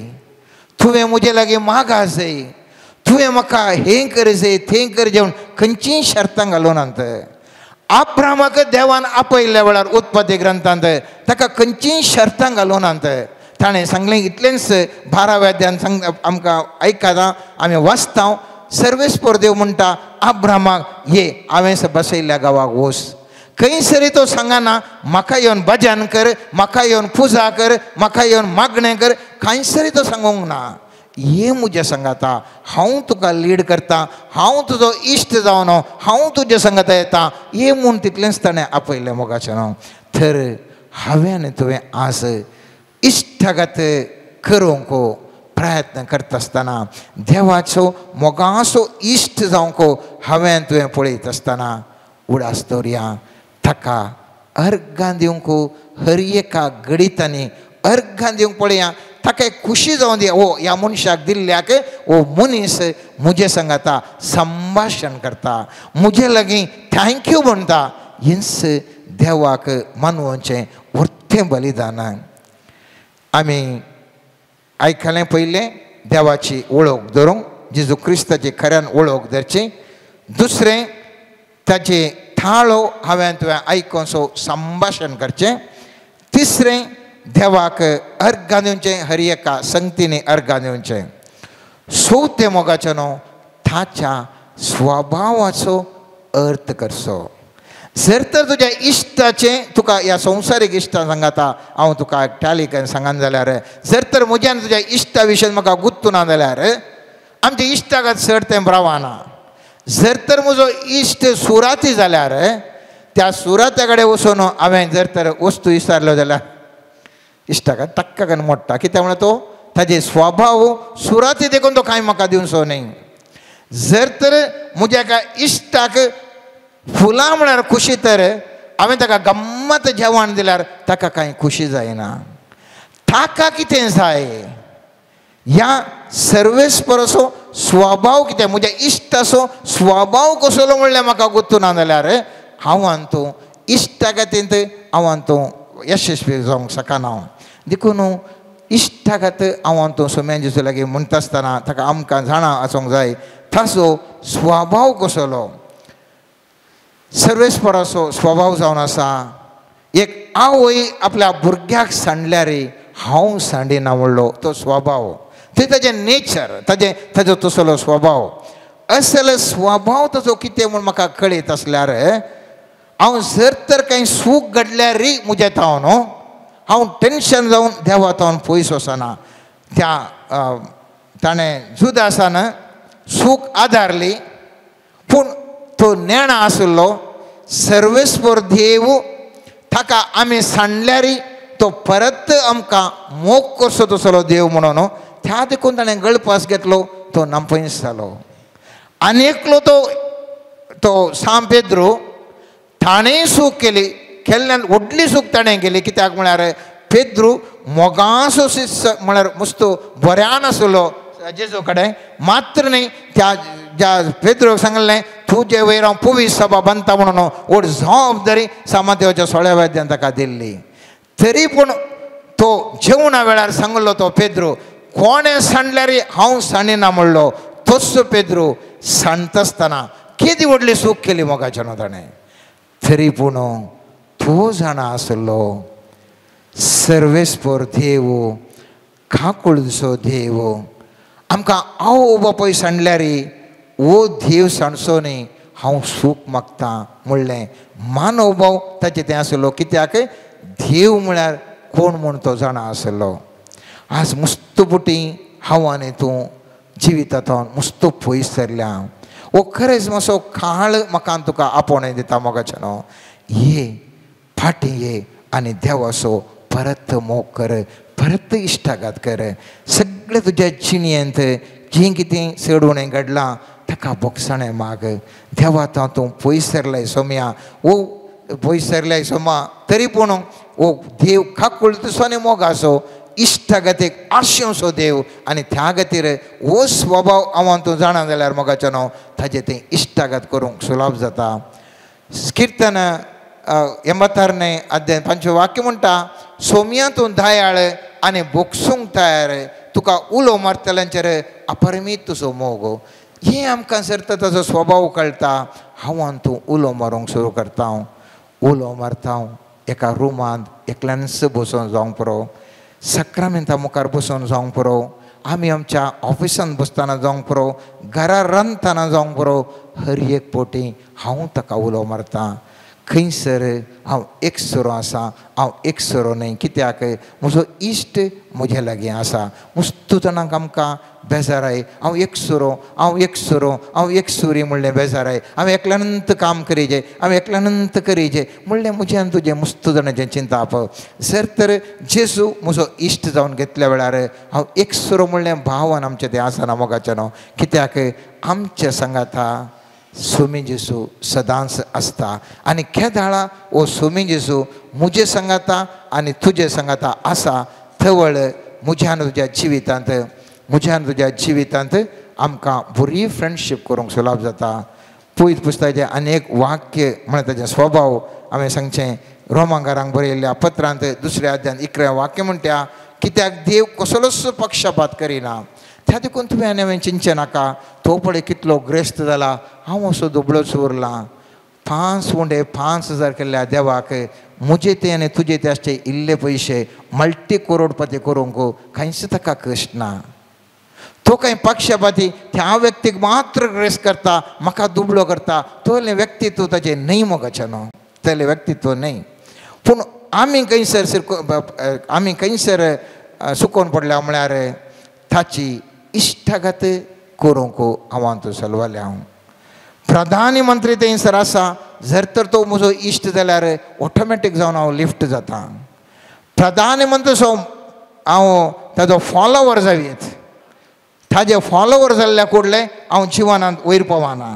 तुवें म्हजे लागीं मागा सय, तुवें म्हाका हें करचें थें करचें म्हूण खंयचीय शर्तां घालूं नात. आब्रामाक देवान आपयल्ल्या वेळार उत्पत्ती ग्रंथांत ताका खंयचीय शर्तां घालूं नात. ताणें सांगलें इतलेंच 12व्या अध्यायान सांग आमकां आयकता आमी वाचता. सर्वेस्पर देव म्हणटा आब्रामाक ये हांवें बसयल्ल्या गांवाक वच. खंयसरी तो सांगना म्हाका येवन भजन कर, म्हाका येवन पुजा कर, म्हाका येवन मागणें कर, खंयसरी तो सांगूंक ना. ये म्हज्या सांगाता हांव तुका लीड करता, हांव तुजो इश्ट जावन हांव तुज्या सांगाता येता ये म्हूण तितलेंच ताणें आपयलें मोगाचें. तर हांवें आनी तुवें आज इश्टागत करूंक प्रयत्न करता आसतना देवाचो मोगाचो इश्ट जावंक हांवें तुवें पळयत आसतना उडास दवरया ताका अर्गां दिवंक हर एका घडितांनी अर्गां दिवंक पळया. ताका एक खुशी जावन दी ओ ह्या मनशाक दिल्ल्याक ओ मनीस म्हजे सांगाता संभाशण करता, म्हजे लागीं thank you म्हणटा. हेंच देवाक मानवचें व्हडलें बलिदान. आमी आयकलें पयलें देवाची वळख धरूंक जेजू क्रिस्ताची खऱ्यान वळख धरची. दुसरें ताचे थाळो हांवें तुवें आयकून सो संभाशण करचें. तिसरें देवाक अर्गां दिवचें, हर एका संगतीनी अर्गां दिवचें. चवथें मोगाचें न्हू ताच्या स्वभावाचो अर्थ करचो. जर तर तुज्या इश्टाचें तुका ह्या संवसारीक इश्टां सांगाता हांव तुका एकट्याली सांगन जाल्यार जर तर म्हज्यान तुज्या इश्टा विशयन म्हाका गुत्तू ना जाल्यार आमच्या इश्टाक चड तें रावना. जर तर म्हजो इश्ट सुराती जाल्यार त्या सुरात्या कडेन वचून हांवें जर तर वस्तू विचारल्यो जाल्यार इश्टाक टक्का करून मोडटा. कित्याक म्हणल्यार तो ताजे स्वभाव सुराती देखून तो कांय म्हाका दिवचो न्हय. जर तर म्हज्या एका इश्टाक फुलां म्हळ्यार खुशी तर हांवें ताका गम्मत जेवण दिल्यार ताका कांय खुशी जायना. ताका कितें जाय ह्या सर्वेस्पराचो स्वभाव कितें म्हज्या इश्टाचो स्वभाव कसलो म्हणल्यार म्हाका गुत्तू ना जाल्यार हांव आनी तूं इश्टागतींत हांव आनी तूं यशस्वी जावंक शकना. देखून इश्टागत हांव आनी तूं सोम्या जेजू लागीं म्हणटा आसतना ताका आमकां जाणा आसूंक जाय ताचो स्वभाव कसलो. सर्वेस्पराचो स्वभाव जावन आसा एक आवय आपल्या भुरग्याक सांडल्यार हांव सांडिना म्हणलो तो स्वभाव, ते ताजें नेचर, ताजें ताजो तसलो स्वभाव. असलो स्वभाव ताजो कितें म्हूण म्हाका कळयत आसल्यार हांव जर तर कांय सूख घडल्यार म्हज्या तावन हांव टेंशन जावन देवा तावन पयस वचना. त्या ताणें जुदासान सूख आदारली पूण तो नेणा आशिल्लो सर्वेस्पर देव ताका आमी सांडल्यार तो परत आमकां मोग करचो तसलो देव म्हणून त्या देखून ताणें गळपास घेतलो तो नामपंस जालो. आनी एकलो तो तो सांव पेद्रो ताणें सूख केली केल्ल्यान व्हडली सूख ताणें केली. कित्याक म्हळ्यार पेद्रू मोगासो म्हळ्यार मस्तो बऱ्यान आसलो जेजू कडेन मात्र न्ही त्या ज्या पेद्रूक सांगलें तुजे वयर हांव पुवीस सभा बांदता म्हणून व्हड जबाबदारी सामादेवाच्या 16व्या अध्यायान ताका दिल्ली. तरी पूण तो जेवणा वेळार सांगलो तो पेद्रू कोणें सांडल्यार हांव सांडिना म्हणलो. तोच पेद्रू सांडता आसतना केदी व्हडली सूख केली मोगाच्या न्हू ताणें. तरी पूण तो जाणा आसलो सर्वेस्पर देव काकुळचो देव आमकां आवय बापूय सांडल्यार ओ देव सांडचो न्ही हांव सूख मागता म्हणलें मानवभाव ताचें तें आसलो. कित्याक देव म्हळ्यार कोण म्हूण तो जाणा आसलो. आज मुस्तपुटी हांव आनी तूं जिवितांत मुस्तो पयस सरल्या. हो खरेजमाचो काळ म्हाका तुका आपोवणें दिता मोगाचें न्हू, ये फाटीं ये आनी देवाचो परत मोग कर, परत इश्टागात कर. सगळें तुज्या जिणेंत जें कितें चड उणें घडलां ताका बोगसाणें माग. देवा आतां तूं पयस सरलाय सोम्या, ओ पयस सरलाय सोमा, तरी पूण ओ देव काकुळटसो आनी मोगाचो इश्टागतीक आशेवचो देव आनी त्या खातीर हो स्वभाव हांव तूं जाणा जाल्यार मोगाचें न्हू ताजें तें इश्टागत करूंक सुलभ जाता. किर्तन 86 अध्याय 5 वाक्य म्हणटा, सोम्या तूं दयाळ आनी बोगसूंक तयार, तुका उलो मारतल्यांचेर अपरिमीत तुजो मोग. हें आमकां सरता ताजो स्वभाव कळटा. हांव आनी तूं उलो मारूंक सुरू करता. उलो मारता एका रुमांत एकल्यानच बसून जावंक पुरो, सक्रामेंता मुखार बसून जावंक पुरो, आमी आमच्या ऑफिसांत बसतना जावंक पुरो, घरा रांदतना जावंक पुरो, हर एक पोटी हांव ताका उलो मारता. खंयसर हांव एकसुरो आसा, हांव एकसुरो न्हय, कित्याक म्हजो इश्ट म्हजे लागीं आसा. मुस्तू जाणांक आमकां बेजाराय, हांव एकसुरो, हांव एकसुरो, हांव एकसुरी म्हणलें बेजाराय, हांवें एकल्यानंत काम करीजे, हांवें एकल्यानंत करीजे म्हणलें म्हजें आनी तुजें मुस्तू जाणांचें चिंताप. जर तर जेजू म्हजो इश्ट जावन घेतल्या वेळार हांव एकसुरो म्हणलें भावन आमचें तें आसना मोगाचें न्हू, कित्याक आमच्या सांगाता सोमी जेजू सदांच आसता. आनी केदाळा हो सोमी जेजू म्हजे सांगाता आनी तुजे सांगाता आसा, थवळ म्हज्या आनी तुज्या जिवितांत, म्हज्या आनी तुज्या जिवितांत आमकां बरी फ्रेंडशीप करूंक सुलभ जाता. पयत पुस्तकाचें आनी एक वाक्य म्हळ्यार ताजें स्वभाव हांवें सांगचें, रोमांगारांक बरयल्ल्या पत्रांत 2 अध्यायांत 11 वाक्य म्हणटा, कित्याक देव कसलोच पक्षपात करिना. त्या देखून तुवें आनी हांवें चिंतचें नाका, तो पळय कितलो ग्रेस्त जाला, हांव असो दुबळोच उरलां. 5 उंडे 5000 केल्ल्या देवाक म्हजे ते आनी तुजे ते आसचे इल्ले पयशे मल्टी करोडपती करूंक कांयच ताका कश्ट ना. तो कांय पक्षपाती त्या व्यक्तीक मात्र ग्रेस करता, म्हाका दुबळो करता, तोलें व्यक्तित्व ताजें न्हय मोगाचें न्हू, तलें व्यक्तित्व न्हय. पूण आमी खंयसर आमी खंयसर सुकोवन पडल्या म्हळ्यार ताची इश्टागत करूंक हांव तूं सलवालें. हांव प्रधानमंत्री थंयसर आसा, जर तर तो म्हजो इश्ट जाल्यार ऑटोमॅटीक जावन हांव लिफ्ट जाता. प्रधानमंत्री सो हांव ताजो फॉलोवर जावयेत, ताजे फॉलोवर जाल्ल्या कुडले हांव जिवनांत वयर पावना.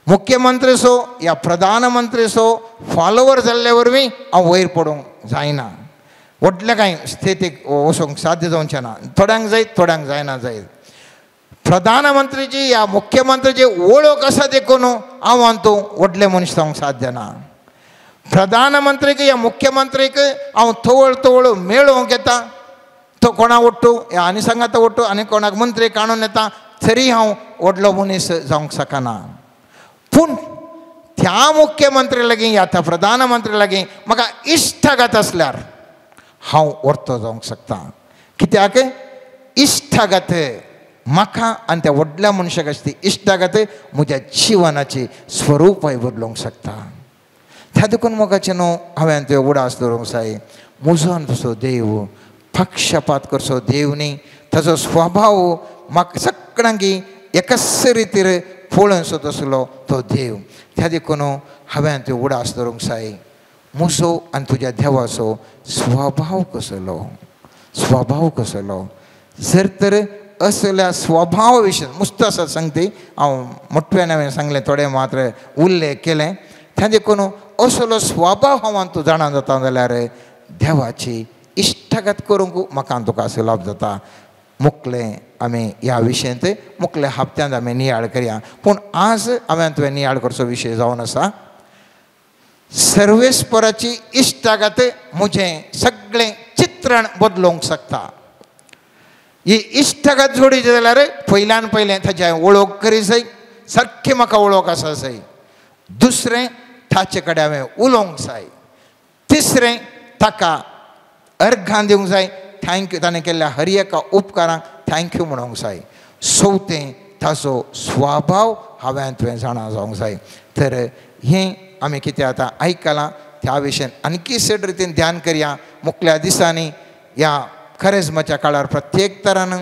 मुख्यमंत्री सो या प्रधानमंत्री सो फॉलोवर जाल्ले वरवीं हांव वयर पडूंक जायना, व्हडल्या कांय स्थितीक वचूंक साध्य जावचें ना. थोड्यांक जायत, थोड्यांक जायना जायत. प्रधानमंत्रीची या मुख्यमंत्रीची वळख आसा देखून हांव आनी तूं व्हडले मनीस जावंक साध्य ना. प्रधानमंत्रीक या मुख्यमंत्रीक हांव थवळ थवळ मेळोवंक येता, तो कोणा वट्टू या आनी सांगाता वट्टू आनी कोणाक मंत्री काडून येता, तरी हांव व्हडलो मनीस जावंक शकना. पूण त्या मुख्यमंत्री लागीं या त्या प्रधानमंत्री लागीं म्हाका इश्टागत आसल्यार हांव व्हरतो जावंक शकता. कित्याक इश्टागत म्हाका आनी त्या व्हडल्या मनशाक आसता ती इश्टागत म्हज्या जिवनाची स्वरूपय बदलूंक शकता. त्या देखून मोगाचें न्हू हांवें त्यो उडास दवरूंक जाय. म्हजो आनी तुजो देव पक्षपात करचो देव न्ही, ताजो स्वभाव म्हाका सगळ्यांकी एकाच रितीर पळोवचो तसलो तो देव. त्या देखून हांवें त्यो उडास दवरूंक जाय. म्हजो आनी तुज्या देवाचो स्वभाव कसलो, स्वभाव कसलो. जर तर असल्या स्वभाव विशय मुस्त आसा सांगती हांव मोठ्यान हांवें सांगलें, थोडें मात्र उल्लेख केलें. त्या देखून असलो स्वभाव हांव तूं जाणा जाता जाल्यार देवाची इश्टागत करूंक म्हाका तुका सुलभ जाता. मुखलें आमी ह्या विशयांत मुखल्या हप्त्यांत आमी नियाळ करया, पूण आज हांवें तुवें नियाळ करचो विशय जावन आसा सर्वेस्पराची इश्टागत म्हजें सगळें चित्रण बदलूंक शकता. ही इश्टागत जोडीची जाल्यार पयल्यान पयलें ताची हांवें वळख करी जाय, सारकी म्हाका वळख आसा जाय. दुसरें ताचे कडेन हांवें उलोवंक जाय. तिसरें ताका अर्घां दिवंक जाय, thank you, ताणें केल्ल्या हर एका उपकारांक thank you म्हणूंक जाय. चवथें ताचो स्वभाव हांवें तुवें जाणा जावंक जाय. तर हें आमी कितें आतां आयकलां त्या विशयान आणखी चड रितीन ध्यान करया. मुखल्या दिसांनी ह्या खरेजमाच्या काळार प्रत्येक तरान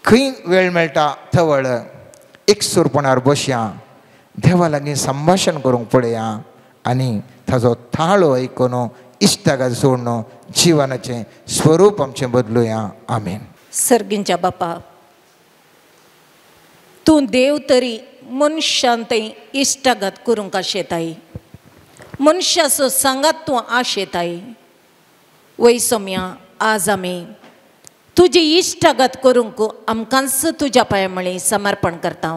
खंय वेळ मेळटा थवळ एकसूरपणार बसया, देवा लागीं संभाशण करूंक पळया आनी ताजो थाळो आयकून इश्टागत सोडून जिवनाचें स्वरूप आमचें बदलुया. आमेन.
सर्गींच्या बापा, तूं देव तरी मनशान थंय इश्टागत करूंक आशेताय, मनशाचो सांगात तूं आशेताय. वय सोम्या, आज आमी तुजी इश्टागत करूंक आमकांच तुज्या पांय म्हळी समर्पण करता.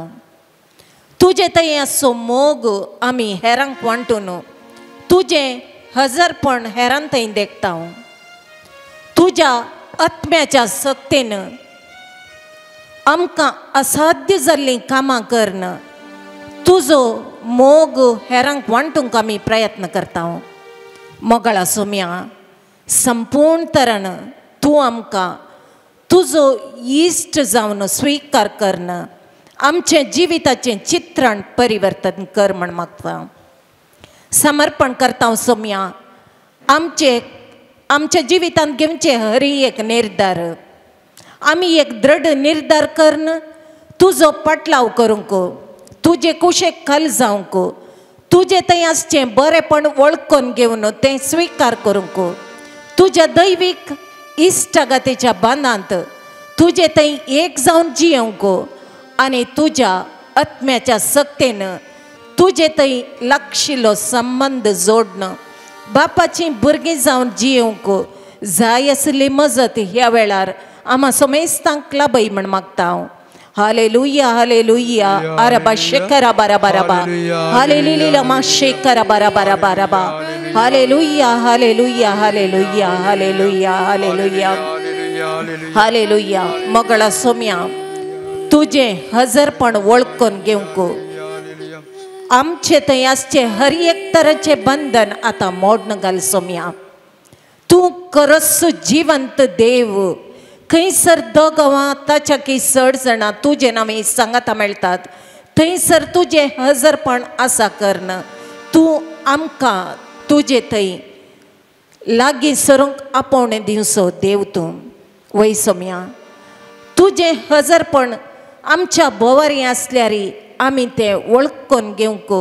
तुजें थंय आसचो मोग आमी हेरांक वांटून तुजें हजरपण हेरां थंय देखता. तुज्या आत्म्याच्या सक्तेन आमकां असाध्य जाल्लीं कामां करन तुजो मोग हेरांक वांटूंक आमी प्रयत्न करता. मोगाळा सोम्या, संपूर्ण तरान तूं आमकां तुजो इश्ट जावन स्विकार करन आमचें जिविताचें चित्रण परिवर्तन कर म्हण मागता. समर्पण करता सोम्या, आमचे आमच्या जिवितांत घेवचे हरी एक निर्धार, आमी एक दृढ निर्धार करन तुजो पाटलाव करूंक, तुजे कुशेक खाल जावंक, तुजें थंय आसचें बरेंपण वळखून घेवन तें स्विकार करूंक, तुज्या दैवीक इश्टागतीच्या बांदांत तुजें थंय एक जावन जियोवंक आनी तुज्या आत्म्याच्या सक्तेन तुजे थंय लागशिल्लो संबंद जोडन बापाचीं भुरगीं जावन जियोवंक जाय आसली मजत ह्या वेळार आमा समेस्तांक लाभय म्हण मागता हांव. Hallelujah, hallelujah. अरबा शेकरा बारा बाराबा, हालेलुया मा शेकरा बारा बारा बाराबा. Hallelujah, hallelujah, hallelujah, hallelujah, hallelujah, hallelujah. मोगळा Saumya, तुजें हजरपण वळखून घेवंक आमचे थंय आसचे हर एक तरेचें बंधन आतां मोडन घाल सोम्या. तूं खरोच जिवंत देव. खंयसर दोगां ताच्या की चड जाणां तुजें नांव सांगाता मेळटात थंयसर तुजें हजरपण आसा करन तूं आमकां तुजे थंय लागीं सरूंक आपोवणें दिवचो देव तूं. वय सोम्या, तुजें हजरपण आमच्या भोंवारी आसल्यार आमी तें वळखून घेवंक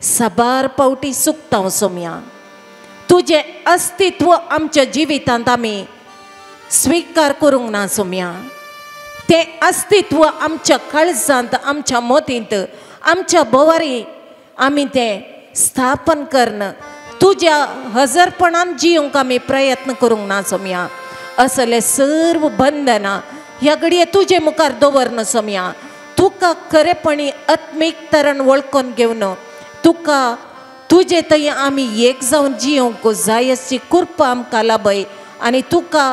साबार पावटी चुकता सोम्या. तुजें अस्तित्व आमच्या जिवितांत आमी स्विकार करूंक ना सोम्या. तें अस्तित्व आमच्या काळजांत, आमच्या मतींत, आमच्या भोंवारी आमी तें स्थापन करन तुज्या हजरपणान जियोवंक आमी प्रयत्न करूंक ना सोम्या. असले सर्व बंधनां ह्या घडये तुजे मुखार दवरन सोम्या. तुका खरेपणी आत्मीक तरान वळखून घेवन तुका तुजे थंय आमी एक जावन जियोवंक जाय अशी कृपा आमकां लाभय आनी तुका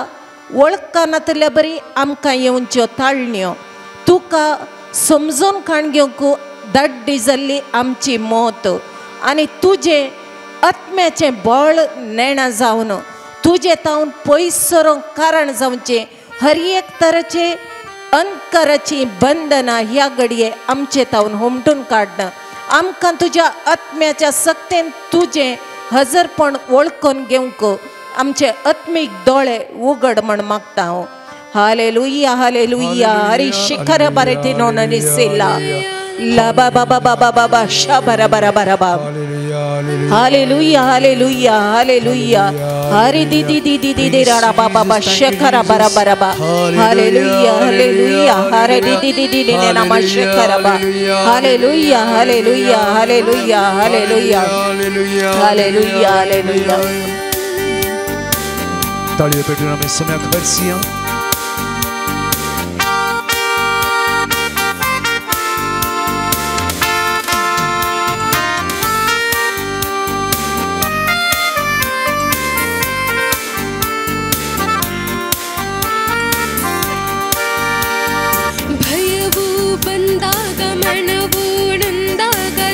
वळखनातल्या बरी आमकां येवच्यो ताळण्यो, तुका समजून खाण घेवंक दाड्डी जाल्ली आमची मत आनी तुजें आत्म्याचें बळ नेणा जावन तुजें तावन पयस सरूंक कारण जावचें हर एक तरेचे अंधकाराचीं बंधनां ह्या घडये आमचे तावन हुमटून काडना आमकां तुज्या आत्म्याच्या सक्तेन तुजें हजरपण वळखून घेवंक आमचे आत्मीक दोळे उगड म्हण मागता हांव. Hallelujah, hallelujah. हरी शिखर बारे नोननी सेला ला बा बा बा बा बा बा शा बरा बरा बरा बा. Hallelujah, hallelujah, hallelujah. हरी दी दी दी दी दी राणा बा बा बा शेखरा बरा बरा बा. Hallelujah, hallelujah. हरे दी दी दी दी दी नामा शेखरा बा. Hallelujah, hallelujah, hallelujah, hallelujah, hallelujah, hallelujah.
तालियों पेटून आमी सम्याक हरसिया.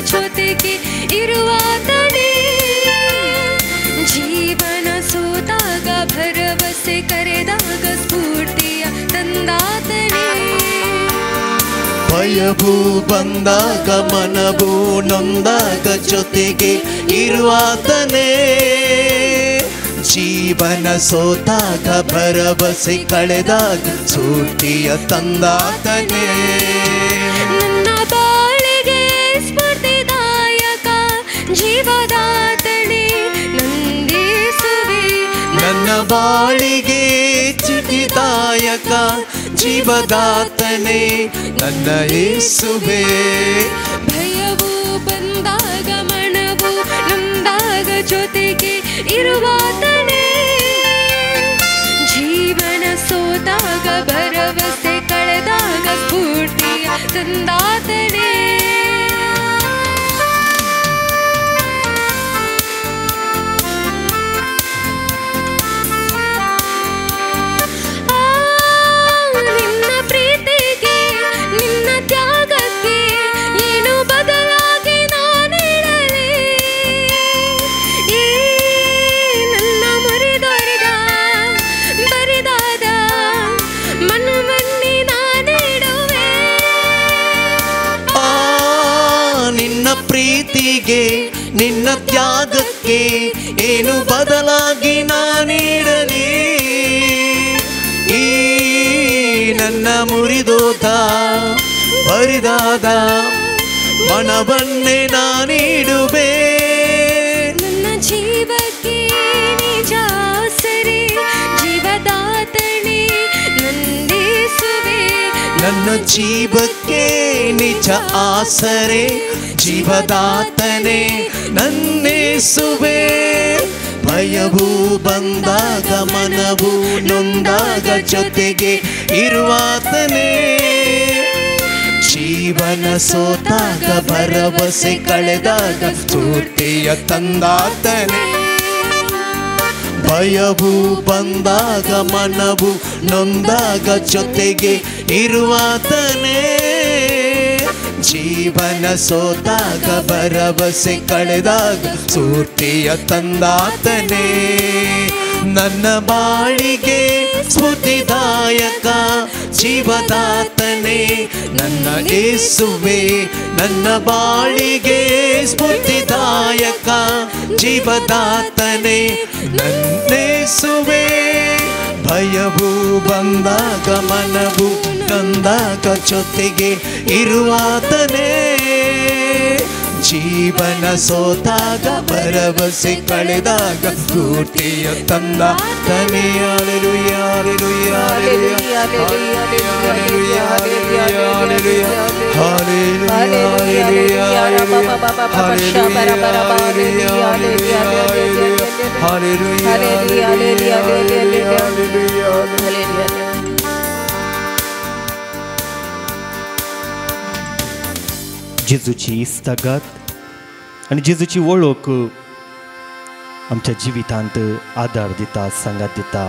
ಜೊತೆಗೆ ಇರುವಾತನೇ ಜೀವನ ಸೋತಾಗ ಭರವಸೆ ಕರೆದಾಗ ಸ್ಫೂರ್ತಿಯ ತಂದಾತನೇ.
ಭಯವು ಬಂದಾಗ ಮನವು ನೊಂದಾಗ ಜೊತೆಗೆ ಇರುವಾತನೇ ಜೀವನ ಸೋತಾಗ ಭರವಸೆ ಕಳೆದಾಗ ಸ್ಫೂರ್ತಿಯ ತಂದಾತನೇ.
ನನ್ನ ಬಾಳಿಗೆ ಸ್ಫೂರ್ತಿದಾಯಕ ಜೀವದಾತನೇ ನಂದಿಸುವೆ.
ನನ್ನ ಬಾಳಿಗೆ ಸ್ಫೂರ್ತಿದಾಯಕ ಜೀವದಾತನೇ ನನ್ನ ಯೇಸುವೇ.
ಭಯವು ಬಂದಾಗ ಮನವು ನೊಂದಾಗ ಜೊತೆಗೆ ಇರುವಾತನೇ. ಜೀವನ ಸೋತಾಗ ಭರವಸೆ ಕಳೆದಾಗ ಸ್ಫೂರ್ತಿಯ ತಂದಾತನೇ. ನಿನ್ನ ಪ್ರೀತಿಗೆ ನಿನ್ನ ತ್ಯಾಗಕ್ಕೆ ಏನು ಬದಲಾಗಿ ನಾನಿಡಲಿ. ಈ ನನ್ನ ಮುರಿದೊರಿದ ಬರಿದಾದ ಮನವನ್ನೇ ನಾನಿಡುವೆ.
ಆ ನಿನ್ನ ಪ್ರೀತಿಗೆ ನಿನ್ನ ತ್ಯಾಗಕ್ಕೆ ಏನು ಬದಲಾಗಿ ನಾನಿಡಲಿ. ಈ ನನ್ನ ಮುರಿದೋದ ಬರಿದಾದ ಮನವನ್ನೇ ನಾನಿಡುವೆ.
ನನ್ನ ಜೀವಕ್ಕೆ ನಿಜ ಆಸರೆ ಜೀವದಾತನೇ ನಂದಿಸುವೆ.
ನನ್ನ ಜೀವಕ್ಕೆ ನಿಜ ಆಸರೆ ಜೀವದಾತನೇ ನನ್ನೇಸುವೆ. ಭಯವು ಬಂದಾಗ ಮನವು ನೊಂದಾಗ ಜೊತೆಗೆ ಇರುವಾತನೇ. ಜೀವನ ಸೋತಾಗ ಭರವಸೆ ಕಳೆದಾಗ ಸ್ಫೂರ್ತಿಯ ತಂದಾತನೇ. ಭಯವು ಬಂದಾಗ ಮನವು ನೊಂದಾಗ ಜೊತೆಗೆ ಇರುವಾತನೇ. ಜೀವನ ಸೋತಾಗ ಭರವಸೆ ಕಳೆದಾಗ ಸ್ಫೂರ್ತಿಯ ತಂದಾತನೇ. ನನ್ನ ಬಾಳಿಗೆ ಸ್ಫೂರ್ತಿದಾಯಕ ಜೀವದಾತನೇ ನನ್ನ ಯೇಸುವೇ. ನನ್ನ ಬಾಳಿಗೆ ಸ್ಫೂರ್ತಿದಾಯಕ ಜೀವದಾತನೇ ನನ್ನೇಸುವೆ. ಭಯವು ಬಂದಾಗ ಮನವು ನೊಂದಾಗ ಜೊತೆಗೆ ಇರುವಾತನೇ. ಜೀವನ ಸೋತಾಗ ಭರವಸೆ ಕಳೆದಾಗ ಸ್ಫೂರ್ತಿಯ ತಂದಾತನೇ. Hallelujah, hallelujah, hallelujah, hallelujah, hallelujah, hallelujah, hallelujah.
जेजूची इस्तागत आनी जेजूची वळख आमच्या जिवितांत आदार दिता, सांगात दिता.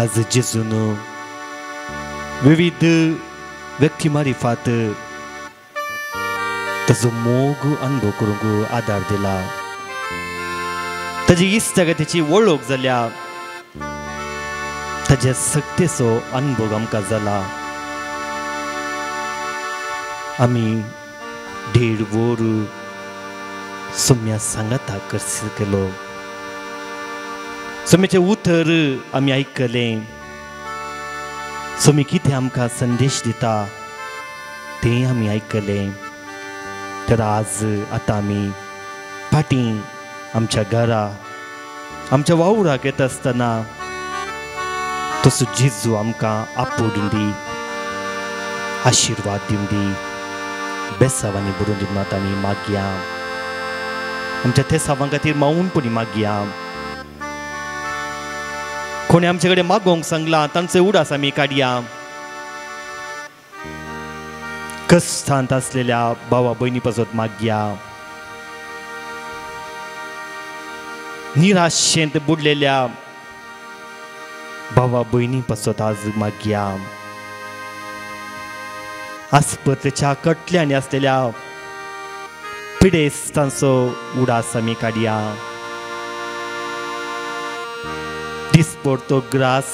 आज जेजून विविध व्यक्ती मारिफात ताजो मोग अनुभव करूंक आदार दिला. ताजी इस्तागतीची वळख जाल्या, ताज्या सक्तेचो अनुभव आमकां जाला. आमी 1.5 वर सोम्या सांगाता केलो. सोम्याचें उतर आमी आयकलें. सोमी कितें आमकां संदेश दिता तें आमी आयकलें. तर आज आतां आमी फाटीं आमच्या घरा आमच्या वावराक येता आसतना तसो जेजू आमकां आपोवडून दी, आशिर्वाद दिवन दी, बेसावांनी बरोवन दिवन आतां आमी मागया. आमच्या थेसावां खातीर मावूनपणी मागया. कोणी आमचे कडेन मागोवंक सांगलां तांचो उडास आमी काडया. कश्टांत आसलेल्या भावा भयणी पासत मागया. निराशेंत बुडलेल्या भावा भयणी पासत आज मागया. आस्पत्रेच्या कटल्यांनी आसलेल्या पिडेस्तांचो उडास आमी काडया. दिसपडतो ग्रास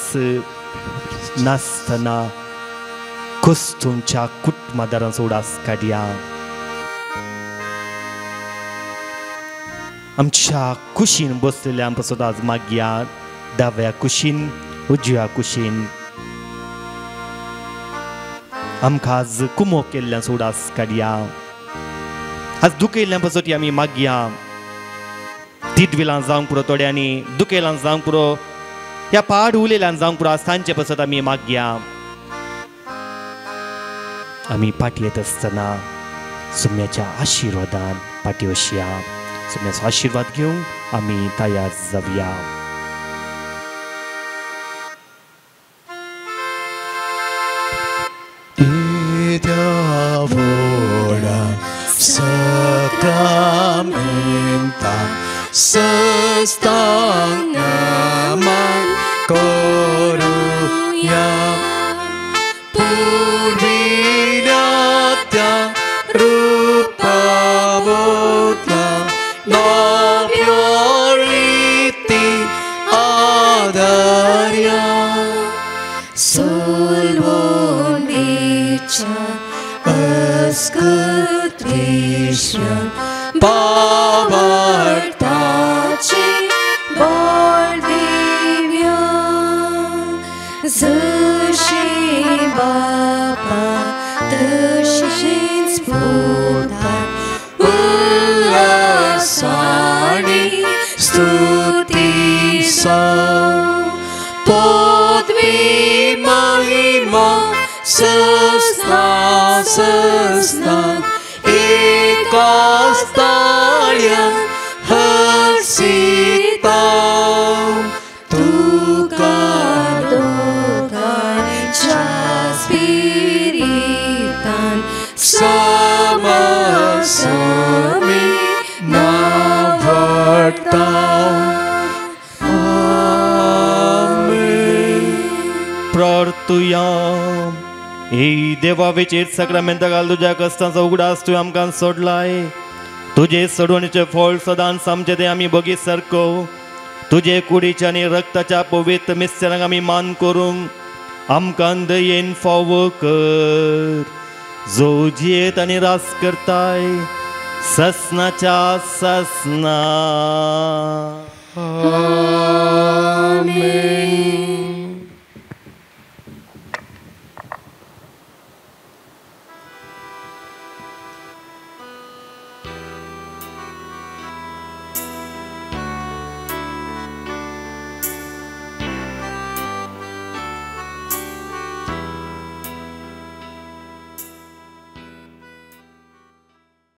नासतना कोस्तूंच्या कुटुंबादारांचो उडास काडया. आमच्या कुशीन बसलेल्या आमकां आज मागया, दाव्या कुशीन उजव्या कुशीन आमकां आज कुमो केल्ल्यान उडास काडया, आज दुखयल्ल्यान पासत आमी मागया। तिडविलां जावंक पुरो, थोड्यांनी दुखयलां जावंक पुरो, ह्या पाड उलयल्यान जावंक पुरो, आज तांचे पासत आमी मागया। आमी पाटी येत आसतना सुम्याच्या आशिर्वादान पाटी वशया, सुम्याचो आशिर्वाद घेवंक आमी तयार जावया।
Sacramenta sestang naman koruya purvinatya rupa bhutla navyoriti adarya
solvon vicha askatvisya बावर्ताचे बोल दिव्या जशी बापा तशीच पुता उल्हासाने
स्तुती सा पदवी महिमा सस्ना सस्ना एकास्ताळ्या हसिता
तुका दोगांच्या स्पिरितान
समसमी नावडता। आमेन।
प्रार्थुया। हे देवा विचेर सक्रामेंता घाल तुज्या कश्टांचो उगडास तुवें आमकां सोडलाय, तुजे सोडवणेचें फळ सदांच आमचें तें आमी बगीत सारको तुजे कुडीच्या आनी रक्ताच्या पवित्र मिस्त्रांक आमी मान करूंक आमकां दयेन फावो कर, जो जियेत आनी रास करताय ससनाच्या ससना।